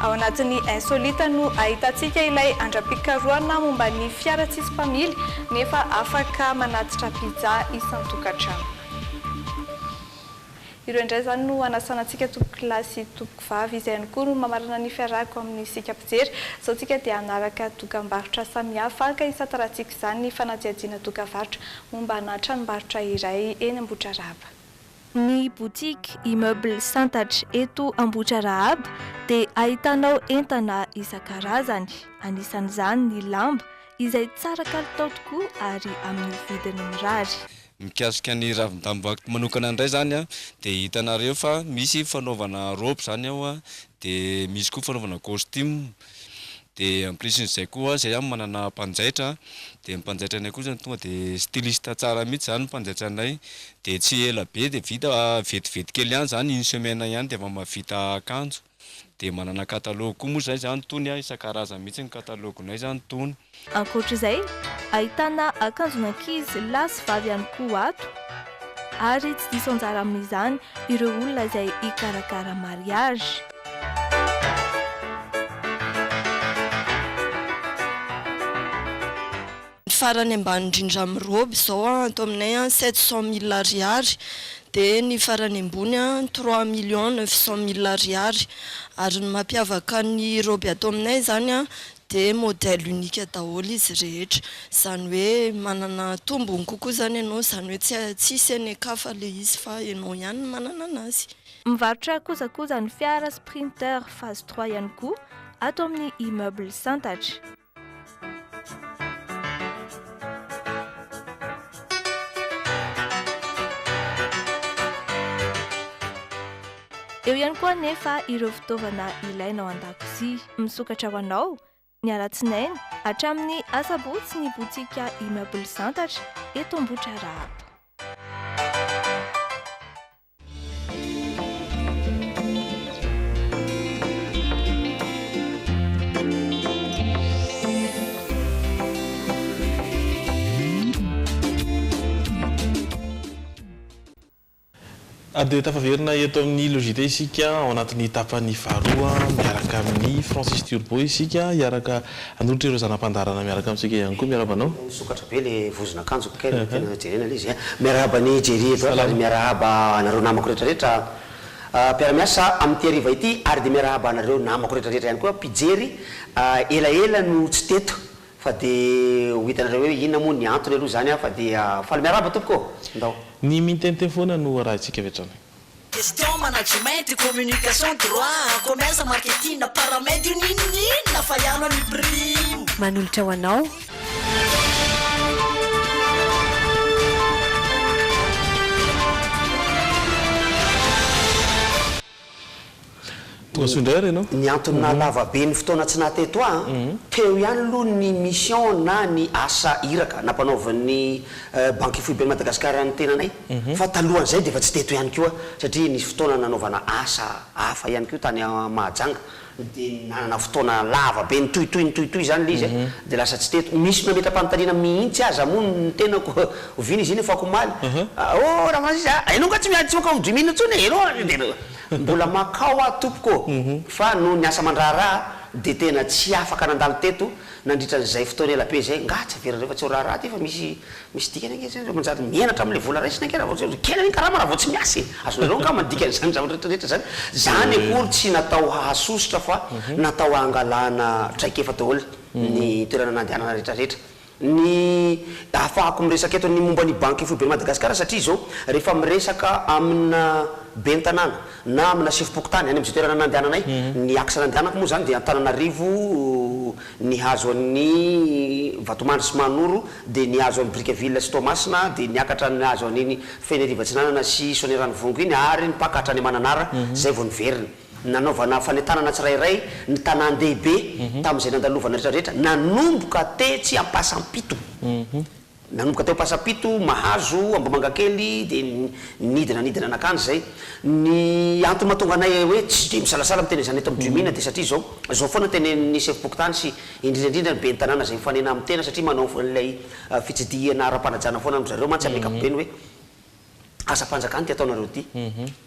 Ao anatin'ny Insolite no ahitantsika ilay andram-pikarohana momba ny fiara tsisy mpamily nefa afaka manatitra pizza isan-tokantrano. Ireo indray izany no hanasana antsika tompokolahy sy tompokovavy. Izay ihany koa no mamarana ny fiarahako amin'ny isika mpijery. Izao tsika dia hanaraka dokambarotra samihafa ka hisantarantsika izany ny fanadihadiana dokavarotra mombana tranombarotra iray eny Ambohitrarahaba. Ny boutique Immeuble Santatra eto Ambohitrarahaba dia ahitanao entana isan-karazany, anisan'izany ny lamba izay tsara kalitao tokoa ary amin'ny vidiny mirary. Mikasika ny ravin-damba manokana indray izany dia hitanareo fa misy fanaovana robe izany ao dia misy koa fanaovana costume dia en plus n'izay koa izay aho manana mpanjaitra dia ny mpanjaitra anay koa izany tonga dia styliste tsara mihitsy izany ny mpanjaitra anay dia tsy ela be dia vita vetivety kely ihany izany une semaine ihany dia efa mahavita akanjo Dia manana catalogue koa moa zay zany tony a, isan-karazany mihitsy ny catalogue-nay zany tony. Ankoatra izay, ahitana akanjon'ankizy lahy sy vavy ihany koa ato ary tsy diso anjara amin'izany ireo olona izay hikarakara mariage. Ny farany ambany indrindra amin'ny robe izao ato aminay 700 mille ariary dia ny farany ambony 3 millions 900 mille ariary. Ary ny mampiavaka ny robe ato aminay izany dia modèle unique daholo izy rehetra. Izany hoe manana tombony kokoa izany ianao, izany hoe tsy tsisy any an-kafa ilay izy fa ianao ihany no manana anazy. Mivarotra kojakoja ny fiara Sprinter phase trois ihany koa ato amin'ny Immeuble Santatra. Eo ihany koa anefa ireo fitaovana ilaina ao an-dakozia. Misokatra ho anao ny alatsinainy hatramin'ny asabotsy ny botika Immeuble Santatra eto Ambohitrarahaba. Ary dia tafaverina eto amin'ny Le JT isika ao anatin'ny tapany faharoa miaraka amin'ny Francis Turbo isika hiaraka hanolotra ireo zana-pandaharana miaraka amintsika ihany koa. Miarahaba anao. Misokatra be le vozon'akanjoko kay no tena jerena le izy a. Miarahaba an'i Jerry Edouard ary miarahaba anareo namako rehetrarehetra mpiara-miasa amin'ity hariva ity ary dia miarahaba anareo namako rehetrarehetra ihany koa mpijery elaela no tsy teto fa dia ho hitanareo hoe inona moa ny antony aloha izany fa dia faly miarahaba tompoko ô! Ndao. Ny miteniteny foana no arahintsika avy hatrany. Gestion, management, communication, droit, commerce, marketing, paramed io n'inon'inona fa ianao ny prime. Manolotra ho anao. Tonga soa indray ary ianao. Ny antony nahalava be ny fotoana tsy naha teto ahy an, teo ihany aloha ny mission na ny asa iraka nampanaovin'ny Banky Foiben'i Madagasikara ny tenanay, fa talohan'izay dia efa tsy teto ihany koa satria nisy fotoana nanaovana asa hafa ihany koa tany Mahajanga. Dia nanana fotoana lava be nitohitohy nitohitohy izany ilay izy dia lasa tsy teto. Misy nametra-panontaniana mihitsy aza moa ny tenako oviana izy iny afakomaly. Oh Rafrancis a! Ianao nga tsy miady tsy mankao amin'ny Dream'in intsony e! Ianao dia mbola mankao aho tompoko ô! Fa noho ny asa aman-draharaha dia tena tsy afaka nandalo teto nandritra an'izay fotoana ela be izay. Nga tsy averinareo fa tsy ho raharaha ity fa misy Misy dikany ange zany, manjary mihenatra amin'ilay vola raisina ange raha vao tsy, kely anie ny karama raha vao tsy miasa e! Azonareo angamba ny dikan'izany zavatra rehetra rehetra zany. Zany akory tsy natao hahasosotra fa natao hangalana traikefa daholo ny toerana nandehanana rehetra rehetra. Ny ahafahako miresaka eto ny momba ny Banky Foiben'i Madagasikara satria izao rehefa miresaka amina ben'ny tanàna na amina sefom-pokontany any amin'izay toerana nandehananay, ny axe nandehanako moa zany dia Antananarivo, Nihazo an'i Vatomandry sy Mahanoro, dia nihazo an'i Brickaville sy Toamasina, dia niakatra nihazo an'iny Fenerivo Atsinanana sy Soanieranivongo iny ary nipaka hatrany Mananara, izay vao niverina. Nanaovana fanentanana tsirairay ny tanàn-dehibe tamin'izay nandalovana rehetrarehetra, nanomboka tetsy Ampasampito. Nanomboka teo Ampasampito, Mahazo, Ambohimangakely, dia nidina nidina nankany izay. Ny antony mahatonga anay hoe tsy dia misalasala miteny an'izany eto amin'ny Dream'in dia satria izao, izao foana tenenin'ny sefom-pokontany sy indrindra indrindra ny ben'ny tanàna izay mifanena amin'ny tena satria manao an'ilay fitsidihana ara-panajana foana amin-dry zareo mantsy amin'ny ankapobeny hoe asam-panjakana ity ataonareo ity,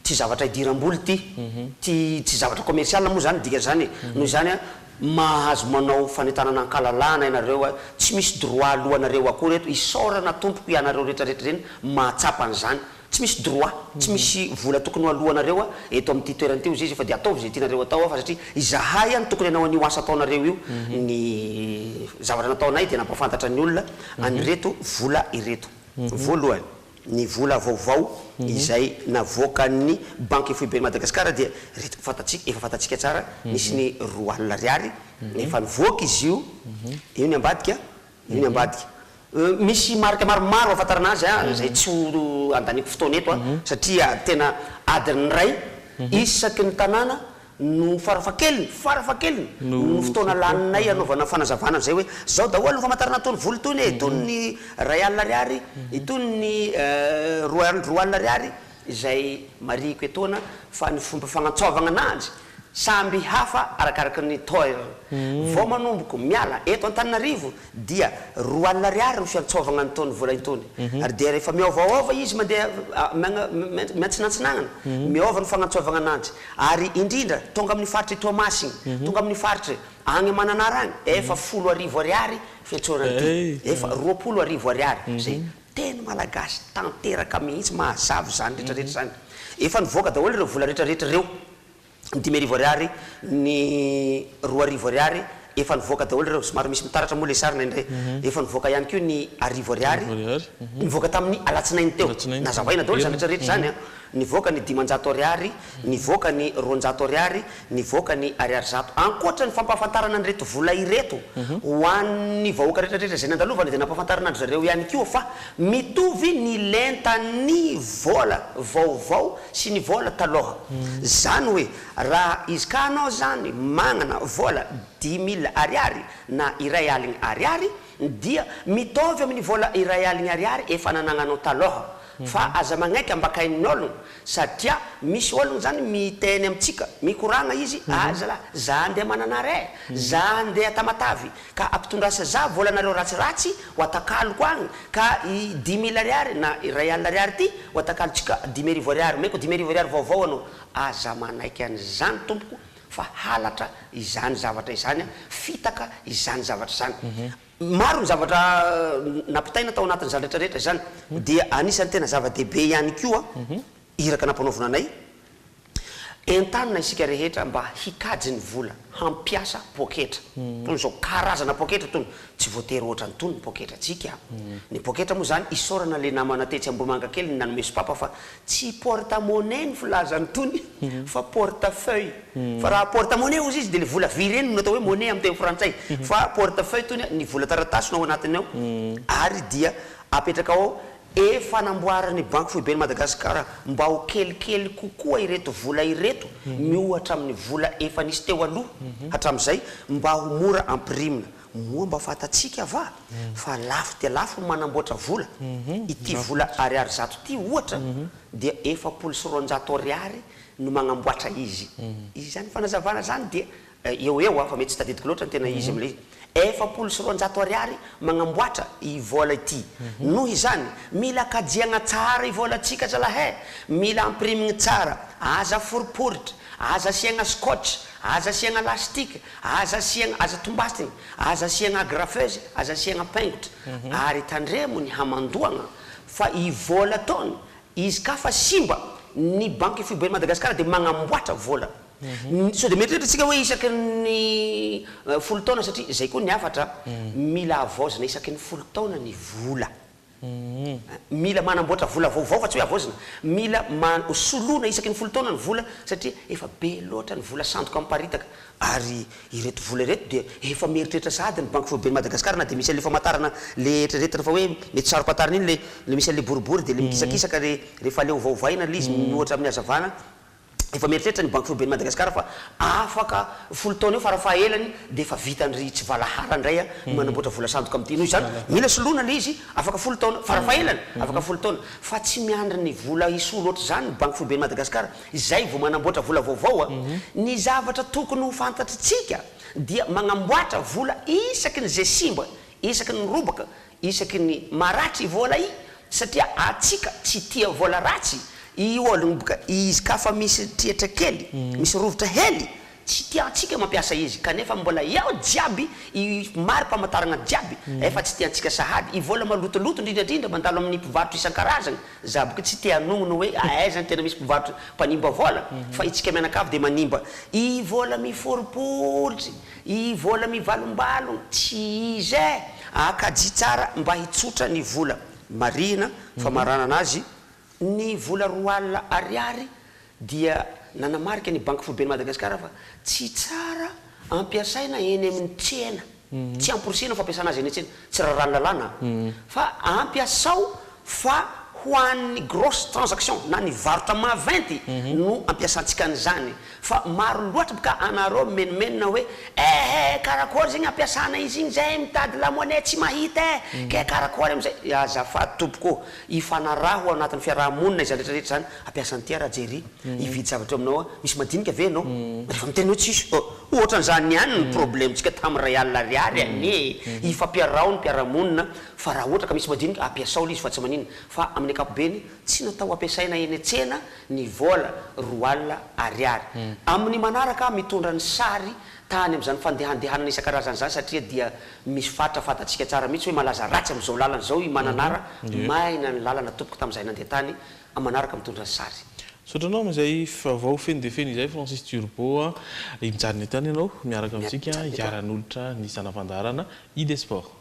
tsy zavatra idiram-bola ity, tsy tsy zavatra commercial moa izany ny dikan'izany e. Noho izany an, mahazo manao fanentanana an-kalalahana ianareo an, tsy misy droit alohanareo akory eto, isaorana tompoko ianareo rehetra rehetra ireny mahatsapa an'izany, tsy misy droit, tsy misy vola tokony ho alohanareo an, eto amin'ity toerana ity hozy izy fa dia ataovy izay tianareo atao an, fa satria izahay an tokony hanao an'io asa ataonareo io, ny zavatra nataonay dia nampahafantatra ny olona an'ireto vola ireto. Voalohany, ny vola vaovao izay navoakan'ny Banky Foiben'i Madagasikara dia ireto fantatsika, efa fantatsika tsara, nisy ny 20 ariary, efa nivoaka izy io, io ny ambadika, io ny ambadika. Misy marika maromaro ahafantarana azy an, izay tsy ho andaniako fotoana eto an, satria tena adiny iray isaky ny tanàna no farafahakeliny, farafahakeliny, no fotoana laninay hanaovana fanazavana an'izay hoe zao daholo ny famantarana itony vola itony e, itony ny iray alina ariary, itony ny roa alina ariary, izay marihiko etoana fa ny fomba fagnantsaovagna ananjy samby hafa arakaraky ny toerana. Vao manomboko miala eto Antananarivo dia 20 ariary ny fiantsaovagna an'itony vola itony ary dia rehefa miôvaôva izy mandeha miantsinantsinagna miôva ny fagnantsaovagna ananjy ary indrindra tonga amin'ny faritr'i Toamasigny tonga amin'ny faritry agny Mananara agny efa 10 arivo ariary fiantsoana an'ity efa 20 arivo ariary zay teny malagasy tanteraka mihitsy mahazava izany retraretra izany efa nivoaka daholo ireo vola retraretra ireo. ny 5000 ariary, ny 2000 ariary, efa nivoaka daholo ireo, somary misy mitaratra moa ilay sary indraindray, efa nivoaka ihany koa ny 1000 ariary, nivoaka tamin'ny alatsinainy teo, nazavaina daholo izany rehetra rehetra izany an, nivoaka ny 500 ariary, nivoaka ny 200 ariary, nivoaka ny ariary 100, ankoatra ny fampahafantarana an'ireto vola ireto ho an'ny vahoaka rehetra rehetra izay nandalovana dia nampahafantarina an-dry zareo ihany koa fa mitovy ny lentan'ny vola vaovao sy ny vola taloha. Zany hoe raha izy ka anao zany magnana vola dix mille ariary na iray aligny ariary dia mitovy amin'ny vola iray aligny ariary efa nanagnanao taloha fa aza magnaiky ambakain'ny ologno satria misy ologno zany miteny amintsika mikoragna izy ah zalah za andeha mananara eh za andeha tamatavy Ka ampitondrasa za volanareo ratsiratsy ho atakaloko agny ka i 5000 ariary na 1000 ariary ty ho atakalontsika 5000 ariary omeko 5000 ariary vaovao anao aza manaiky an'izany tompoko fa halatra izany zavatra izany a fitaka izany zavatra izany maro ny zavatra nampitaina tao anatin'izany retraretra izany dia anisan'ny tena zava-dehibe ihany koa iraka nampanaovina anay Entanina isika rehetra mba hikajy ny vola, hampiasa poketra. Tony izao karazana poketra tony, tsy voatery ohatran'itony ny poketrantsika. Ny poketra moa izany, isaorana le namana tetsy Ambohimangakely ny nanome sopapa fa tsy porte monnaie ny filaza an'itony fa porte feuille. Fa raha porte monnaie hozy izy dia le vola vy ireny no atao hoe monnaie amin'ny teny frantsay. Fa porte feuille tony, ny vola taratasy no ao anatiny ao ary dia apetraka ao Efa namboarin'ny Banky Foiben'i Madagasikara mba ho kelikely kokoa ireto vola ireto miohatra amin'ny vola efa nisy teo aloha hatramin'izay mba ho mora ampirimina. Moa mba fantatsika va fa lafo dia lafo ny manamboatra vola? Ity vola ariary 100 ity ohatra dia 240 ariary no magnamboatra izy. Izany fanazavana izany dia. eo ho eo fa mety tsy tadidiko loatra ny tena izy amin'ilay izy, 240 ariary magnamboatra i vôla ity. Noho izany, mila kajiagna tsara i vôlantsika zalahy e! Mila ampirimigny tsara, aza aforiporitra, aza asiagna scotch, aza asiagna lastique, aza asiagna, aza tombastigny, aza asiagna agrafeuse, aza asiagna paingotra, ary tandremo ny hamandoagna fa i vôla tôny izy ka fa simba, ny banky foiben'i Madagasikara dia magnamboatra vôla. Sao dia mieritreritra isika hoe isaky ny folo taona satria izay koa ny hafatra, mila havaozina isaky ny folo taona ny vola. Mila manamboatra vola vaovao fa tsy hoe havaozina. Mila soloina isaky ny folo taona ny vola satria efa be loatra ny vola sandoka miparitaka. Ary ireto vola ireto dia efa mieritreritra sahady ny Banky Foiben'i Madagasikara na dia misy an'ilay famantarana ilay eritreretina fa hoe mety saro-pantarina iny ilay misy an'ilay boribory dia ilay mikisakisaka rehefa aleo ovaovaina ilay izy miohatra amin'ny hazavana. Efa mieritreritra ny Banky Foiben'i Madagasikara fa afaka folo taona eo farafahaelany dia efa vitan-dry tsy valahara indray ny manamboatra vola sandoka amin'ity. Noho izany, mila soloina ilay izy afaka folo taona, farafahaelany afaka folo taona. Fa tsy miandry ny vola hisolo ohatr'izany ny Banky Foiben'i Madagasikara izay vao manamboatra vola vaovao. Ny zavatra tokony ho fantatritsika dia magnamboatra vola isaky ny ze simba, isaky ny robaka, Isaky ny maratra i vôla i satria atsika tsy tia vôla ratsy i ôlogno boka izy ka fa misy triatra kely misy rovitra hely tsy tiantsika mampiasa izy kanefa mbola eo jiaby i mari-pamantaragna jiaby efa tsy tiantsika sahady i vôla malotoloto indrindra indrindra mandalo amin'ny mpivarotro isan-karazagny za boka tsy te hanogno hoe aiza ny tena misy mpivarotro mpanimba vôla fa itsika mianakavy de manimba i vôla miforiporitry I vola mivalombalogno tsy izy eh! Akajia tsara mba hitsotra ny vola. Marihina fa maranana azy ny vola 20 000 ariary dia nanamarika ny Banky Foiben'i Madagasikara fa tsy tsara ampiasaina eny amin'ny tsena. Tsy amporisihina ny fampiasana azy eny an-tsena, tsy raràn'ny lalàna fa ampiasao fa ho an'ny grosse transaction na ny varotra maventy no ampiasantsika an'izany fa maro loatra bka anareo mimenomenona hoe eh eh karakory zegny ampiasana izy igny zay mitady la monnaie tsy mahita eh ke karakory amizay azafady tompoko ô ifanaraho ao anatin'ny fiaraha-monina izany rehetra rehetra izany ampiasan'ity ara Jerry hividy zavatra eo aminao aho misy madinika ve ianao rehefa miteny hoe tsisy oh ohatran'izany ihany ny problème-tsika tamin'ny 1000 ariary anie e ifampiaraho ny mpiara-monina Fa raha ohatra ka misy madinika, ampiasao ilay izy fa tsy maninona. Fa amin'ny ankapobeny, tsy natao ampiasaina eny an-tsena ny vola 20 ariary. Amin'ny manaraka aho mitondra ny sary tany amin'izany fandehandehanana isan-karazany izany satria dia misy faritra fantatsika tsara mihitsy hoe malaza ratsy amin'izao lalana izao i Mananara, maina ny lalana tompoko tamin'izahay nandeha tany, amin'ny manaraka mitondra ny sary. Misaotra anao amin'izay vaovao feno dia feno izay Francis Turbo a! Mijanona eto ihany ianao miaraka amintsika hiara-hanolotra ny zana-pandaharana ID Sport.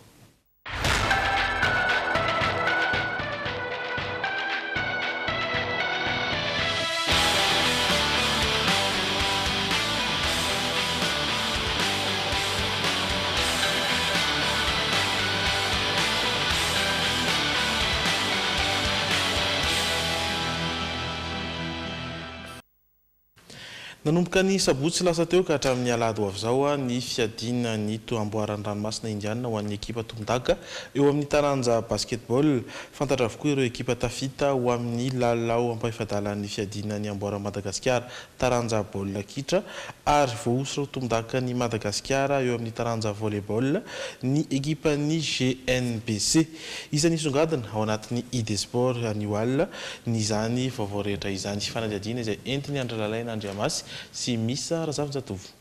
Nanomboka ny sabotsy lasa teo ka hatramin'ny alahady ho avy izao ny fiadiana ny amboaran'ny ranomasina Indiana ho an'ny ekipa tompondaka eo amin'ny taranja basketball. Fantatra avokoa ireo ekipa tafita ho amin'ny lalao ampahefa-dalan'ny fiadiana ny amboaran'i Madagasikara taranja baolina kitra ary voahosotra ho tompon-dakan'i Madagasikara eo amin'ny taranja volley-ball ny ekipan'ny GNBC. Isan'ny hisongadina ao anatin'ny ID Sport anio alina ny izany vaovao rehetra izany. Fanadihadiana izay entin'i Andry Lalaina Andriamasy sy Misa Razafinjatovo.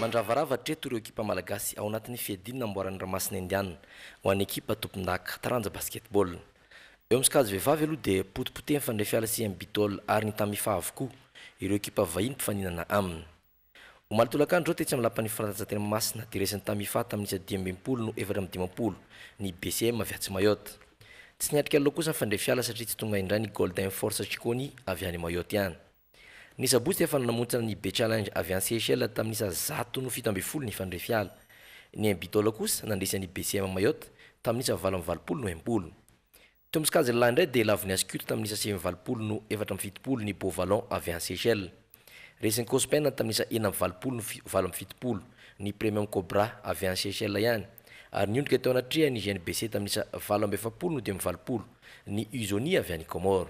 Mandravarava hatreto ireo ekipa malagasy ao anatin'ny fiadiana amboaran'ny Ranomasina Indiana ho an'ny ekipa tompondaka taranja basketball. Eo amin'ny sokajy vehivavy aloha dia potipotehin'ny Fandrefiala sy MBitol ary ny Tamifa avokoa ireo ekipa vahiny mpifaninana aminy. Omaly tolakandro tetsy amin'ny lapan'ny fanatanjahantena Mahamasina dia resin'ny Tamifa tamin'ny isa 65 no 54 ny BCM avy atsy Mayotte. Tsy niatrika lalao kosa ny Fandrefiala satria tsy tonga indray ny Golden Force Chiconi avy any Mayotte ihany. Ny sabotsy dia efa nanamontsana ny Be-Challenge avy any Seychelles tamin'ny isa 117 ny Fandrefiala. Ny Mbitola kosa nandresy an'i BCM Mayotte tamin'ny isa 88 no 60. Teo amin'ny sokajy lehilahy indray dia lavon'ny Ascut tamin'ny isa 89 no 74 ny Beau Vallon avy any Seychelles. Resin'ny Cospen tamin'ny isa 86 no 78 ny Premium Cobra avy any Seychelles ihany ary niondrika teo anatrehan'ny GNBC tamin'ny isa 48 no 85 ny Uzoni avy any Comores.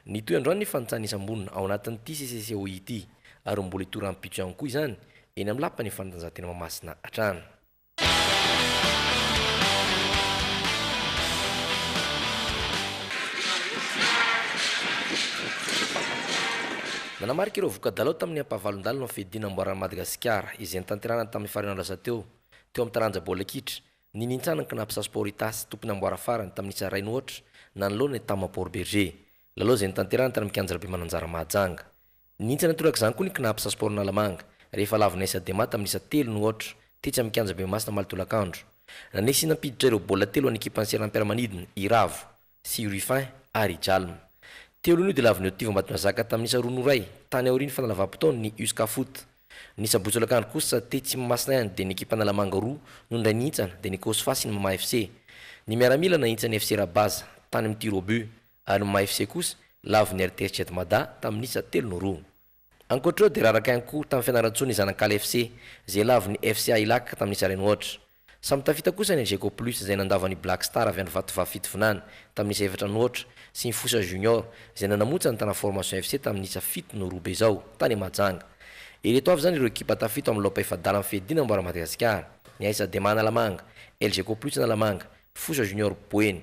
Nitohy androany ny fanintsan'ny isam-bonona ao anatin'ity CCCOI ity. ary mbola hitohy rahampitso ihany koa izany eny amin'ny lapan'ny fanatanjahantena Mahamasina hatrany. Nanamarika ireo voka-dalao tamin'ny ampahavalon-dalana ny fiadiana amboaran'i Madagasikara izay notanterahina tamin'ny faran'ny lasa teo, teo amin'ny taranja baolina kitra, ny nihintsanan'ny Cnaps Sport Itasy tompon'ny amboara farany tamin'ny isa iray no aotra nanoloana ny Tama Port Bergé. Lalao izay notanterahina tany amin'ny kianja Rabemananjara Mahajanga. Nihintsana torak'izany koa ny Cnaps Sport Analamanga, rehefa lavon'ny AS Adema tamin'ny isa telo no aotra, tetsy amin'ny kianja Bemasina omaly tolakandro. Nanesy sy nampiditra ireo baolina telo ho an'ny ekipan'ny seranam-piaramanidina i Ravo, sy i Ruffin ary i Jalm. Teo alohan'io dia lavon'ny Otiv Ambatonazaka tamin'ny isa roa no iray, tany aorian'ny fanalavam-potoana ny Uscafoot. Ny sabotsy tolakandro kosa, tetsy Mahamasina ihany, dia ny ekipa Analamanga roa no nindray nihintsana, dia ny Cosfa sy ny Mama FC. Ny miaramila nahintsan'ny FC Rabaza, tany amin'ny tir au but. Ary ny MAFC kosa, lavon'ny RTS Jet Mada tamin'ny isa telo no roa. Ankoatra ireo dia raraka ihany koa tamin'ny Fianarantsoa ny Zanakala FC, izay lavon'ny FCA Ilac tamin'ny isa iray no aotra. Samy tafita kosa ny Elgeco Plus izay nandavo an'i Black Star avy any Vatovavy Fitovinany tamin'ny isa efatra no aotra sy ny Fosa Junior izay nanamontsa ny Tana Formation FC tamin'ny isa fito no roa be izao tany Mahajanga. Ireto avy izany ireo ekipa tafita ao amin'ny laopa efa-dalan'ny fiadiana amboara Madagasikara, ny AS Adema Analamanga, Elgeco Plus Analamanga, Fosa Junior Boeny,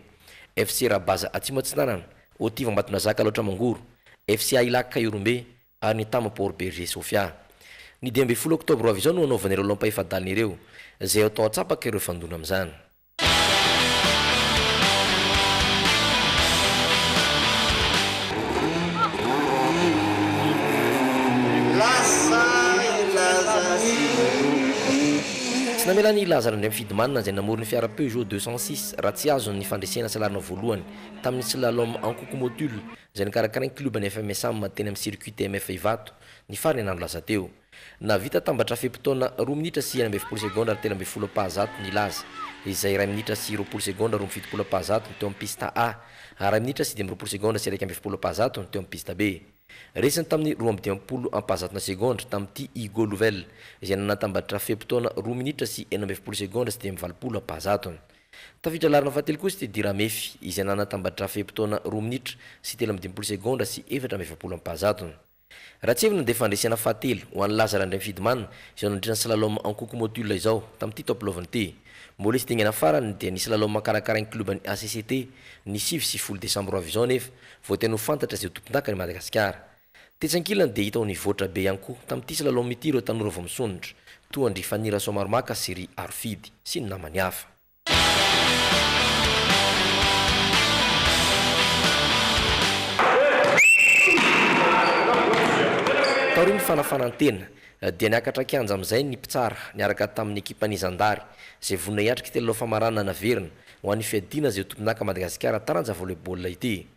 FC Rabaza Atsimo Atsinanana, Otiv Ambatonazaka Alaotra Mangoro, FCA Ilaka Ihorombe ary ny Tama Port Bergé Sofia. Ny 15 oktobra ho avy izao no hanaovana ireo laompaefadalina ireo, izay atao antsapaka ireo fandona amin'izany. Lasa hilaza sy Tsy namela an'i Laza Randriamifidimanana izay namory ny fiara Peugeot 206 raha tsy azony ny fandresena salarina voalohany tamin'ny slalom Ankokomotul izay nokarakarain'ny klioban'ny FMSAM teny amin'ny circuit TMF Ivato ny faran'ny herinandro lasa teo. Nahavita tambatra fe-potoana roa minitra sy 16 segondra ary 13 ampahazatony i Laza, izay iray minitra sy 20 segondra 72 ampahazatony teo amin'ny piste A ary iray minitra sy 25 segondra sy 41 ampahazatony teo amin'ny piste B. Resiny tamin'ny 52 ampahazatona segondra tamin'ity i Hugo Louvel, izay nanatambatra fe-potoana roa minitra sy 46 segondra sy 85 ampahazatony. Tafiditra laharana fahatelo kosa i Teddy Ramefy, izay nanatambatra fe-potoana roa minitra sy 53 segondra sy 44 ampahazatony. Raha tsiahivina dia fandresena fahatelo ho an'i Laza Randriamifidimanana izao nandritra ny slalom Ankoky Motul izao tamin'ity Top Love ity. Mbola hisy dingana farany dia ny slalom karakarain'ny klioban'ny ACCT ny 9 sy folo desambra ho avy izao anefa vao tena ho fantatra izay ho tompondakan'i Madagasikara. Tetsy ankilany dia hita ho nivoatra be ihany koa tamin'ity slalom ity ireo tanora vao misondrotra toa an-dry Fanny Rasoamaromaka sy ry Arofidy sy ny namany hafa. Taorian'ny fanafanan-tena dia niakatra kianja amin'izay ny mpitsara niaraka tamin'ny ekipan'ny zandary izay vonona hiatrika ity lalao famaranana naverina ho an'ny fiadiana izay ho tompondaka Madagasikara taranja volley-ball ity.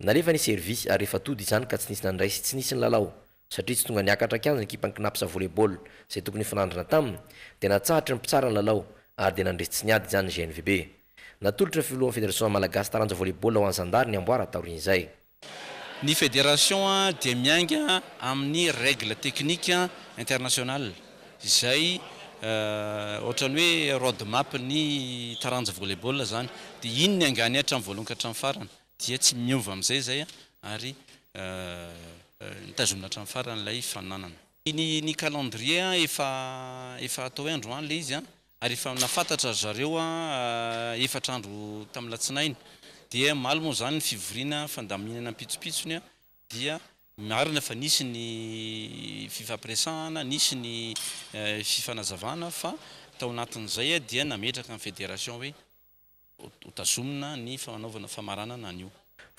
Nalefa ny servisy ary efa tody izany ka tsy nisy nandray sy tsy nisy nilalao satria tsy tonga niakatra kianja ny ekipan'ny Cnaps volley-ball izay tokony hifanandrina taminy dia natsahatry ny mpitsara ny lalao ary dia nandresy tsy niady izany ny GNVB. Natolotry ny filohan'ny federasiona malagasy taranja volley-ball ho an'ny zandary ny amboara taorian'izay. Ny fédération dia miainga amin'ny règle technique internationale izay ohatran'ny hoe road map ny taranja volley-ball izany. Dia iny no niaingàny hatramin'ny voalohany ka hatramin'ny farany. Dia tsy miova amin'izay izay ary nitazomina hatramin'ny farany ilay faninanana. Ny ny calendrier efa efa atao hoe androany ilay izy Ary efa nafantatra ry zareo efatra andro tamin'ny latsinainy. Dia omaly moa izany ny fivoriana fandaminana pitsopitsony dia marina fa nisy ny fifampiresahana, nisy ny fifanazavana fa tao anatin'izay dia nametraka ny fédération hoe hotazomina ny fanaovana famaranana an'io.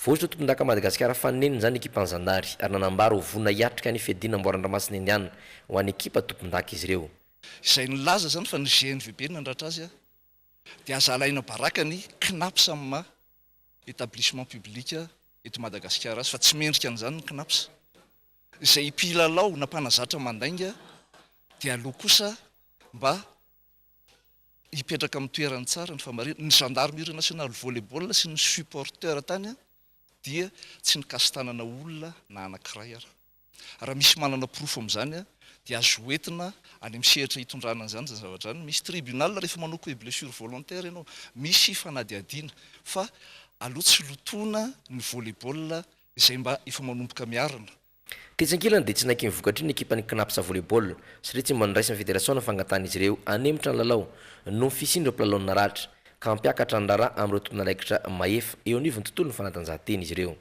Voahosotra tompondaka Madagasikara faninenina izany ny ekipan'ny zandary ary nanambara ho vonona hiatrika ny fiadiana amboaran-dranomasina Indiana ho an'ny ekipa tompondaka izy ireo. Izay nilaza izany fa ny GNVB no nandratra azy dia aza alaina baraka ny Cnaps amin'ny maha établissement public eto Madagasikara azy fa tsy mendrika an'izany ny Cnaps. Izay mpilalao na mpanazatra mandainga dia aleo kosa mba hipetraka amin'ny toerany tsara ny fahamarinana. Ny gendarmerie nationale volley-ball sy ny supporteurs tany dia tsy nikasi-tanana olona na anankiray ara. Raha misy manana porofo amin'izany dia azo hoentina any amin'ny sehatra hitondrana an'izany izany zavatra izany. Misy tribunal rehefa manao coup et blessure volontaire ianao, misy fanadihadiana fa aleo tsy lotoina ny volley-ball izay mba efa manomboka miarina. Tetsy ankilany dia tsy naiky ny vokatr'io ny ekipan'ny Cnaps Volley-ball satria tsy mba noraisin'ny federasiona ny fangatahan'izy ireo hanemotra ny lalao noho ny fisian'ireo mpilalaony naratra ka hampiakatra ny raharaha amin'ireo tompon'andraikitra mahefa eo anivon'ny tontolon'ny fanatanjahantena izy ireo.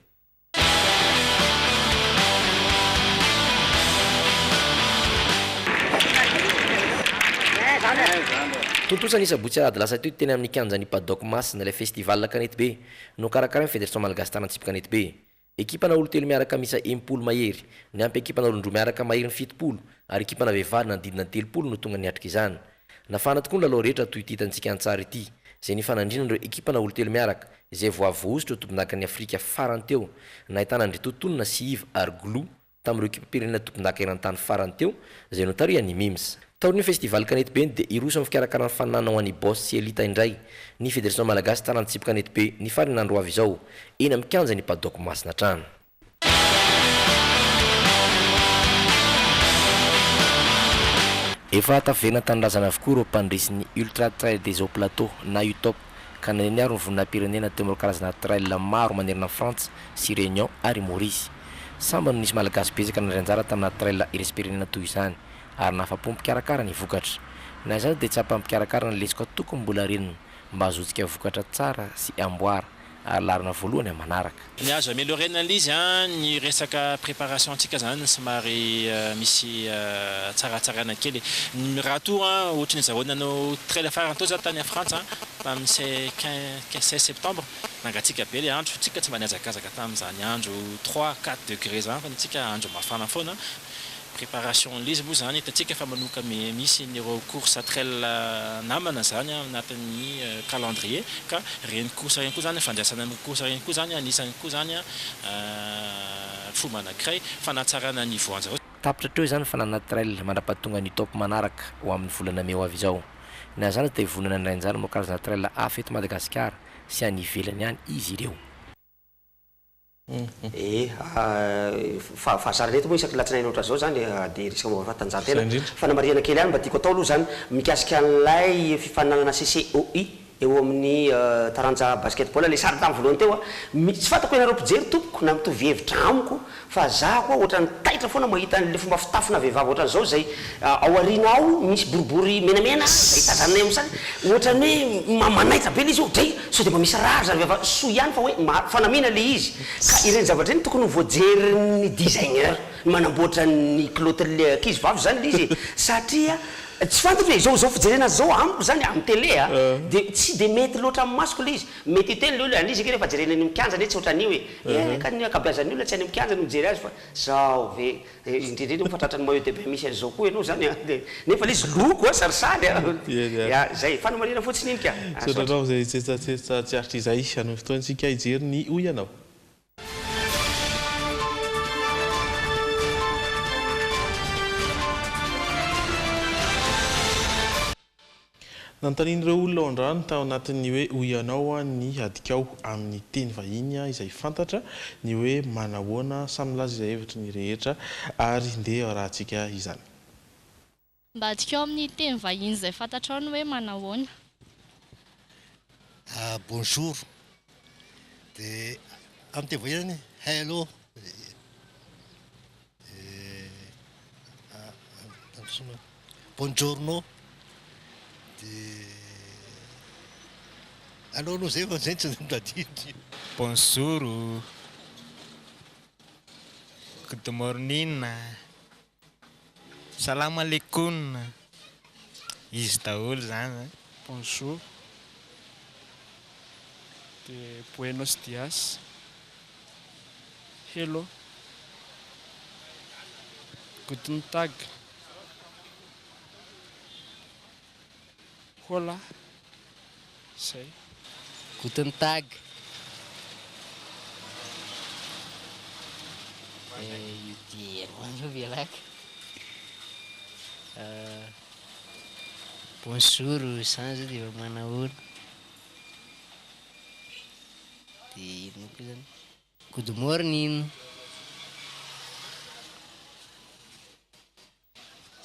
Tontosa ny sabotsy alahady lasa teo teny amin'ny kianjan'ny Paddock Masina ilay festival kanetibe nokarakarain'ny Federation Malagasy Tarantsipy Kanetibe. Ekipana olon-telo miaraka miisa 60 mahery, niampy ekipana olon-droa miaraka maherin'ny 70 ary ekipana vehivavy nanodidina ny 30 no tonga niatrika izany. Nafana tokoa ny lalao rehetra toy ity hitantsika an-tsary ity, izay nifanandrinan'ireo ekipana olon-telo miaraka, izay vao avy voahosotra ho tompondakan'i Afrika farany teo, nahitana an-dry Totonona sy Yves ary Glou tamin'ireo ekipam-pirenena tompondaka eran-tany farany teo, izay notarihan'i Mims. Taorian'ny Festival Kanetibe dia hiroso amin'ny fikarakarana ny faninanana ho an'ny Boss sy Elita indray ny Federasiona Malagasy Tarantsipy Kanetibe ny faran'ny andro ho avy izao, eny amin'ny kianjan'i Paddock Masina hatrany. Efa tafaverina an-tanindrazana avokoa ireo mpandresy ny Ultra Trail des Hauts Plateaux na UTOP ka nandeha niaro ny voninahim-pirenena teo amin'ireo karazana trail maro manerana an'i Frantsa sy Réunion ary Maurice. Sambany no nisy Malagasy betsaka nandray anjara tamina trail iraisam-pirenena toy izany ary nahafa-po mpikarakara ny vokatra. Na izany dia tsapan'ny mpikarakara ny lesoka tokony mbola renina mba hahazoantsika vokatra tsara sy amboara ary laharana voalohany amin'ny manaraka. Ny azo améliorer-na an'ilay izy an, ny resaka préparation antsika zany somary misy tsaratsaraina kely e. Raha toa an, ohatry ny zareo nanao trail farany teo zany tany Frantsa tamin'ny 16 septembre, nangatsiaka be ilay andro, tsika tsy mba nihazakazaka tamin'izany andro trois, quatre degrés zany fa ny antsika andro mafana foana. Préparation an'ilay izy moa izany hitantsika fa manomboka misy an'ireo course trail namana izany ao anatin'ny calendrier ka ireny course ireny koa izany fandraisana an'ireny course ireny koa izany anisany koa izany fomba anankiray fanatsarana ny niveau an'zareo. Tapitra hatreo izany ny fananana trail mandra-pahatonga ny top manaraka ho amin'ny volana mey ho avy izao. Na izany aza dia vonona handray anjara amin'ireo karazana trail hafa eto Madagasikara sy any ivelany any izy ireo. Ee, fa fahazarana eto moa isaky ny latsinainy ohatran'izao izany dia resaka momba fanatanjahantena. Fanamarihana kely ihany mba tiako atao aloha izany mikasika an'ilay fifaninanana CCOI eo amin'ny taranja basket-ball, ilay sary tamin'ny voalohany teo. Tsy fantako ianareo mpijery tompoko na mitovy hevitra amiko fa za koa ohatran'ny taitra foana mahita an'ilay fomba fitafina vehivavy ohatran'izao izay ao aoriana ao misy boribory menamena izay tazanina eo amin'ny sary, ohatran'ny hoe manaitra be ilay izy hoe dray! Sao dia mba misy rary zany vehivavy, soa ihany fa hoe fanamiana le izy, ka ireny zavatra ireny tokony ho voajerin'ny designer, ny manamboatra ny kilaotin'le ankizy vavy zany le izy e, satria tsy fantatro e, zao zao fijerena azy zao amiko zany amin'ny télé a, de tsy de mety loatra amin'ny masoko le izy, mety hiteny le olona hoe an'izy ange rehefa jerena eny amin'ny kianja anie tsy ohatran'io e, eh ka ny ankabeazan'ny olona tsy any amin'ny kianja no mijery azy fa zao ve. Dia indrindra indrindra moa fa tratran'ny maillot de bain misy an'izao koa ianao izany an! Dia nefa ilay izy loko an, sarisary an! Ya, izay, fanamarihana fotsiny iny ka! Misaotra anao amin'izay tsetsatsetsa tsy aritra izay. Hanohy fotoana isika hijery ny Hoy Ianao. Nanontanian'ireo olona ao an-drano tao anatin'ny hoe Hoy Ianao ny adikao amin'ny teny vahiny izay fantatra ny hoe manahoana, samy nilaza izay hevitry ny rehetra ary ndeha arahantsika izany. Mba adikao amin'ny teny vahiny izay fantatrao ny hoe manahoana. Bonjour dia amin'ny teny vahiny zany hello. Buongiorno dia aleo aloha zay fa zay tsy tadidy. Bonjour, good morning, salam aleikoun, izy daholo zany an. Bonjour, dia buenos dias. Hello. Guten Tag. Hola. Zay. Guten Tag. Io dia velaka. Bonjour, zany zao dia efa manahoana. Dia inona koa zany? Good morning.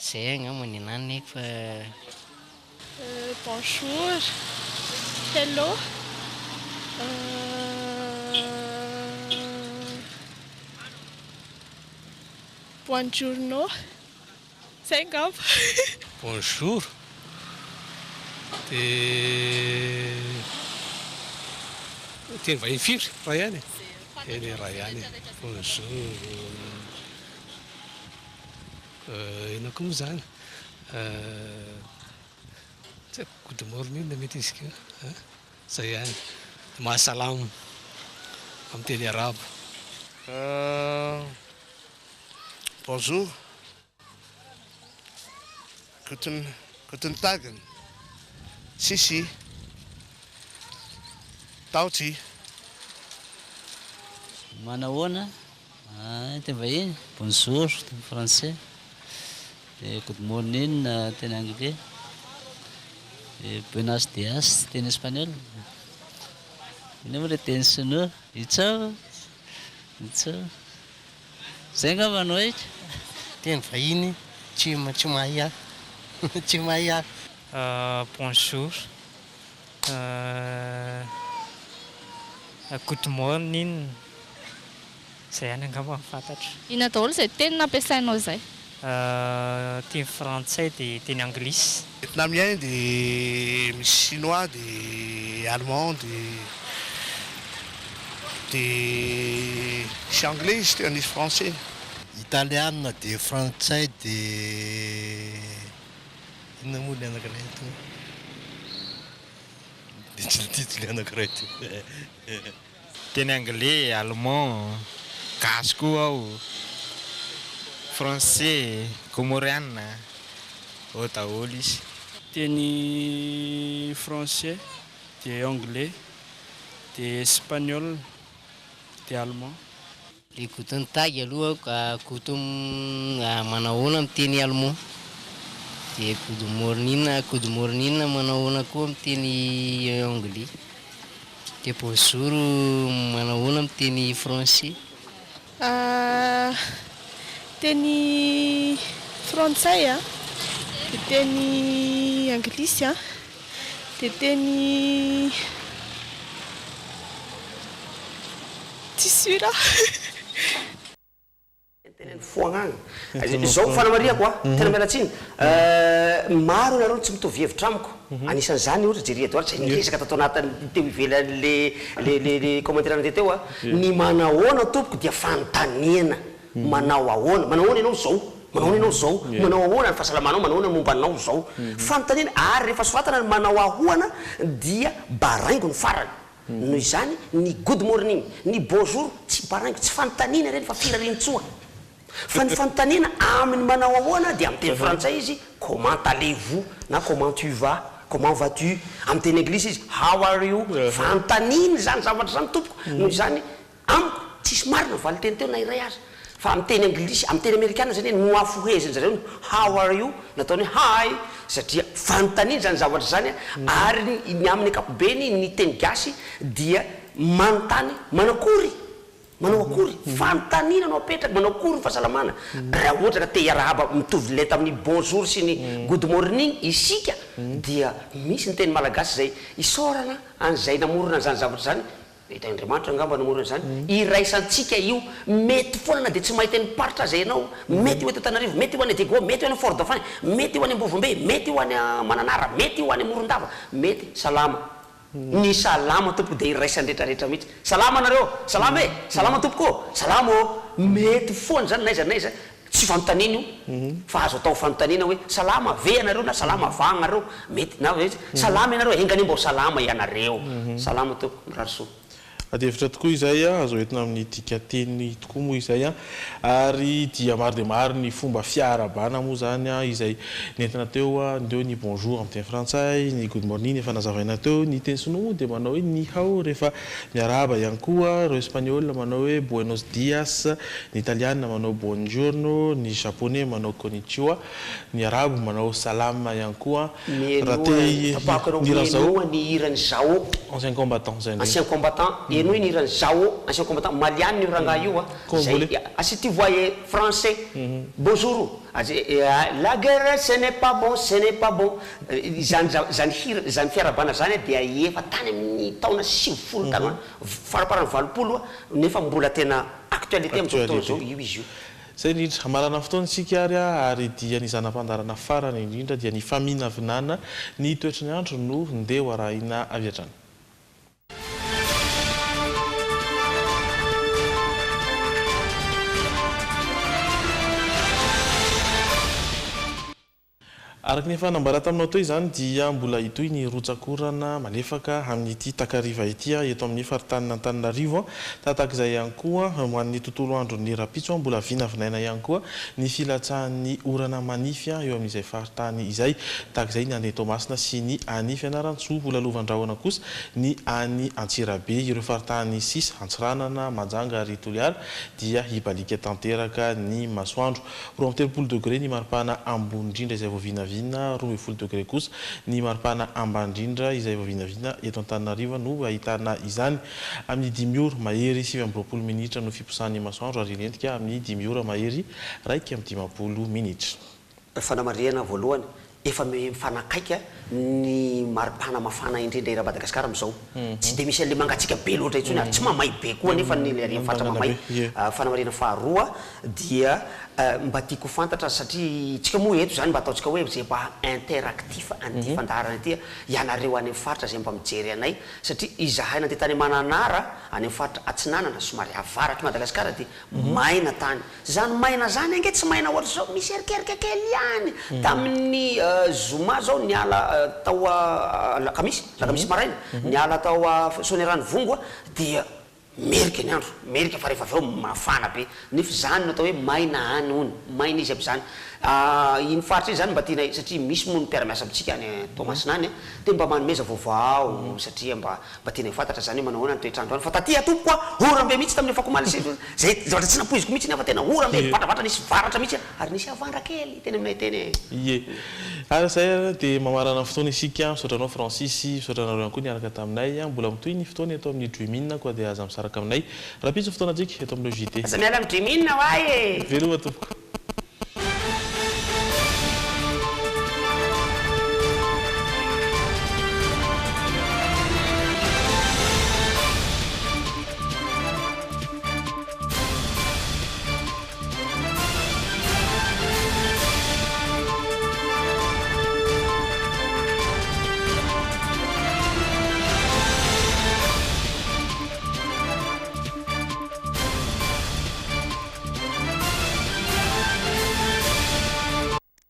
Zay angamba ny anah no haiko fa. Bonjour, hello, Buongiorno. Zay angamba. Bonjour. Dia teny vahiny firy? Iray ihany e? Eny e, iray ihany e. Bonjour. Inona koa moa izany? Tsy haiko, good morning mety izy koa an! Zay ihany. Mahasalama amin'ny teny arabo. Bonjour. Guten guten Tag. Sisy. Taotsy. Manahoana? Teny vahiny, bonjour teny français, dia good morning teny anglais, dia buenas dias teny espagnol, inona moa ilay teny sinoa? Itsao, itsao, izay angamba no haiko. Teny vahiny tsy tsy mahay aho, tsy mahay aho. Bonjour, Good morning, izay ihany angamba no fantatro. Inona daholo izay teny nampiasainao izay? Teny frantsay dia teny anglisy. Vietnamien dia misy chinois dia allemand dia dia misy anglais izy teo nisy français. Italiana dia frantsay dia inona moa ilay anankiray teo? Ditsiloditsy ilay anankiray teo. Teny anglais, allemand, gasy koa ao, français, comoriana, ao daholo izy. Teny français, dia anglais, dia espagnol, dia allemand. Le guten tag aloha ka guten manahoana amin'ny teny allemand de good morning good morning manahoana koa amin'ny teny anglais de bonjour manahoana amin'ny teny français. Teny frantsay a, de teny anglisy a, de teny. Tsy sûr aho. Teneno foagna agny. Izao fanamarihako a, tena miala tsiny, maro ianareo no tsy mitovy hevitra amiko, anisan'izany ohatra Jerry Edouard izay niresaka tato anatin'ny teo ivelan'le le le le commentaire nandeha teo a, ny manahoana tompoko dia fanontaniana, manao ahoana, manao ahoana ianao izao, manao ahoana ianao izao, manao ahoana ny fahasalamanao, manao ahoana ny momba anao izao, fanontaniana, ary rehefa soratana ny manao ahoana dia baraingo ny farany. Noho izany, ny good morning, ny bonjour tsy baraingo, tsy fanontaniana ireny fa firarian-tsoa. Fa ny fanontaniana amin'ny manao ahoana dia amin'ny teny frantsay izy comment allez-vous na comment tu vas, comment vas-tu, amin'ny teny anglisy izy how are you, fanontaniana izany zavatra izany tompoko. Noho izany, Amiko, tsisy marina valinteny teo na iray aza. Fa amin'ny teny anglisy, amin'ny teny amerikana zany hoe nohafohezin-dry zareo ny how are you, nataony hoe hi, satria fanontaniana izany zavatra izany ary ny ny amin'ny ankapobeny ny teny gasy dia manontany manakory? Manao akory? Fanontaniana no apetraka, manao akory ny fahasalamana? Raha ohatra ka te hiarahaba mitovy lenta amin'ny bonjour sy ny good morning isika dia misy ny teny malagasy izay isaorana an'izay namorona an'izany zavatra izany Mety Andriamanitra angamba namorona izany. Iraisantsika io. Mety foana na dia tsy mahay tenim-paritra aza ianao. Mety io eto Antananarivo, mety io any Diego, mety io any Fort Dauphin, mety io any Ambovombe, mety io any Mananara, mety io any Morondava. Mety. Salama. Ny salama tompoko dia iraisan'ny rehetra rehetra mihitsy. Salama nareo! Salama e! Salama tompoko ô! Salama ô! Mety foana izany n'aiza n'aiza. Tsy fanontaniana io fa azo atao fanontaniana hoe salama ve ianareo na salama va agnareo? Mety na hoe salama ianareo, enga anie mba ho salama ianareo. Salama tompoko, mirary soa. Ady hevitra tokoa izay, azo entina amin'ny dikanteny tokoa moa izay ary dia maro dia maro ny fomba fiarahabana moa izany izay nentina teo, teo ny bonjour amin'ny teny frantsay, ny good morning efa nazavaina teo, ny teny sinoa moa dia manao hoe ni hao rehefa Miarahaba ihany koa ireo Espaniola manao hoe Buenos dias, ny Italiana manao Buongiorno, ny Japoney manao Konnichiwa, ny Arabo manao Salam ihany koa. Raha te Mihainoa, tapahako ianao, hira zao. mihainoa ny hiran'i Zao. Ancien combattant zay indrindra. Ancien combattant, henoy ny hiran'i Zao, ancien combattant, Maliana io rangahy io a, Congolais. zay, ah si tu voyais français, bonjour, la guerre ce n'est pas bon, ce n'est pas bon, Izany zava, izany hira, izany fiarahabana izany dia efa tany amin'ny taona 90 tany ho any, faramparan'ny 80 nefa mbola tena actualité amin'izao fotoana izao io izy io. Izay indrindra. Hamarana fotoana isika ary ary dia ny zana-pandaharana farany indrindra dia ny faminavinana ny toetry ny andro no ndeha ho arahina avy hatrany. Araka ny efa nambara taminao teo izany dia mbola hitohy ny rotsak'orana malefaka amin'ity takariva ity eto amin'ny faritanin'Antananarivo. Tahak'izay ihany koa ho an'ny tontolo andron'ny rahampitso, mbola vinavinaina ihany koa ny filatsahan'ny orana manify eo amin'izay faritany izay. Tahak'izay ny any Toamasina sy ny any Fianarantsoa. Ho lalovan-drahona kosa ny any Antsirabe. Ireo faritany sisa, Antsiranana, Mahajanga ary Toliara dia hibaliaka tanteraka ny masoandro. 32 degre ny maripana ambony indrindra izay voavinavina, 12 degre kosa ny maripana ambany indrindra izay voavinavina eto Antananarivo no ahitana izany. Amin'ny dimy ora mahery 29 minitra no fiposahan'ny masoandro ary hilentika amin'ny dimy ora mahery 51 minitra. Fanamarihana voalohany, Efa mifanakaiky ny maripana mafana indrindra eran'i Madagasikara amin'izao. Tsy dia misy an'ilay mangatsiaka be loatra intsony ary tsy mamay be koa anefa ny ilay ary amin'ny faritra mamay. Fanamarihana faharoa dia mba tiako ho fantatra satria isika moa eto izany mba ataontsika hoe izay mba interactif an'ity fandaharana ity, ianareo any amin'ny faritra izay mba mijery anay satria izahay nandeha tany Mananara any amin'ny faritra atsinanana somary avaratr'i Madagasikara dia maina tany. Zany maina zany ange tsy maina ohatr'izao, misy erikerika kely ihany, tamin'ny zoma zao niala tao alakamisy, alakamisy maraina, niala tao Soanierana Ivongo dia merika ny andro, merika fa rehefa avy eo mafana be, nefa izany no atao hoe maina any hono, maina izy amin'izany, iny faritra iny zany mba tianay satria misy moa ny mpiara-miasa amintsika any Toamasina any dia mba manomeza vaovao satria mba Mba tianay ho fantatra zany hoe manao ahoana ny toetr'andro any fa taty tompoko a, oram-be mihitsy tamin'ny afakomaly sy zay zavatra tsy nampoiziko mihitsy nefa tena oram-be nivatravatra nisy varatra mihitsy ary nisy havandra kely teny aminay teny e. Ie. Ary izay ary dia mamarana ny fotoana isika. Misaotra anao Francis, misaotra anareo ihany koa niaraka taminay. Mbola mitohy ny fotoana eto amin'ny Dream'in koa dia aza misaraka aminay. Rahampitso ny fotoanantsika eto amin'ny Le JT. Aza miala amin'ny Dream'in hoa e! Veloma tompoko.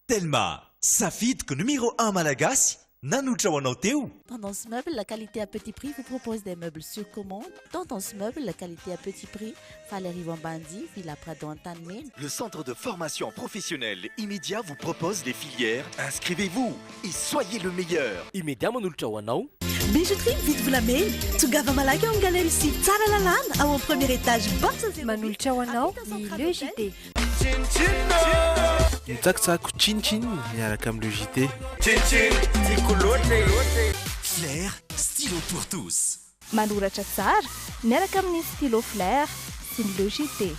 Telma, safidiko numéro un malagasy nanolotra ho anao teo. Tendance Meuble, la qualité à petit prix vous propose des meubles sur commande. Tendance Meuble, la qualité à petit prix, Faly Ambanidia, Villa Prado Antanimena. Le centre de formation professionnelle Immedia vous propose des filières. Inscrivez-vous et soyez le meilleur. Immedia manolotra ho anao. Bijouterie mividy volamena, tongava malaky ao amin'ny galerie sy Tsaralalàna ao amin'ny premier étage box 08. Manolotra ho anao ny Le JT. Mitsakitsako tsin tsin miaraka amin'ny Le JT. Tsin tsin, tiako loatra e. Flair, stylo pour tous. Manoratra tsara miaraka amin'ny stylo Flair sy ny Le JT.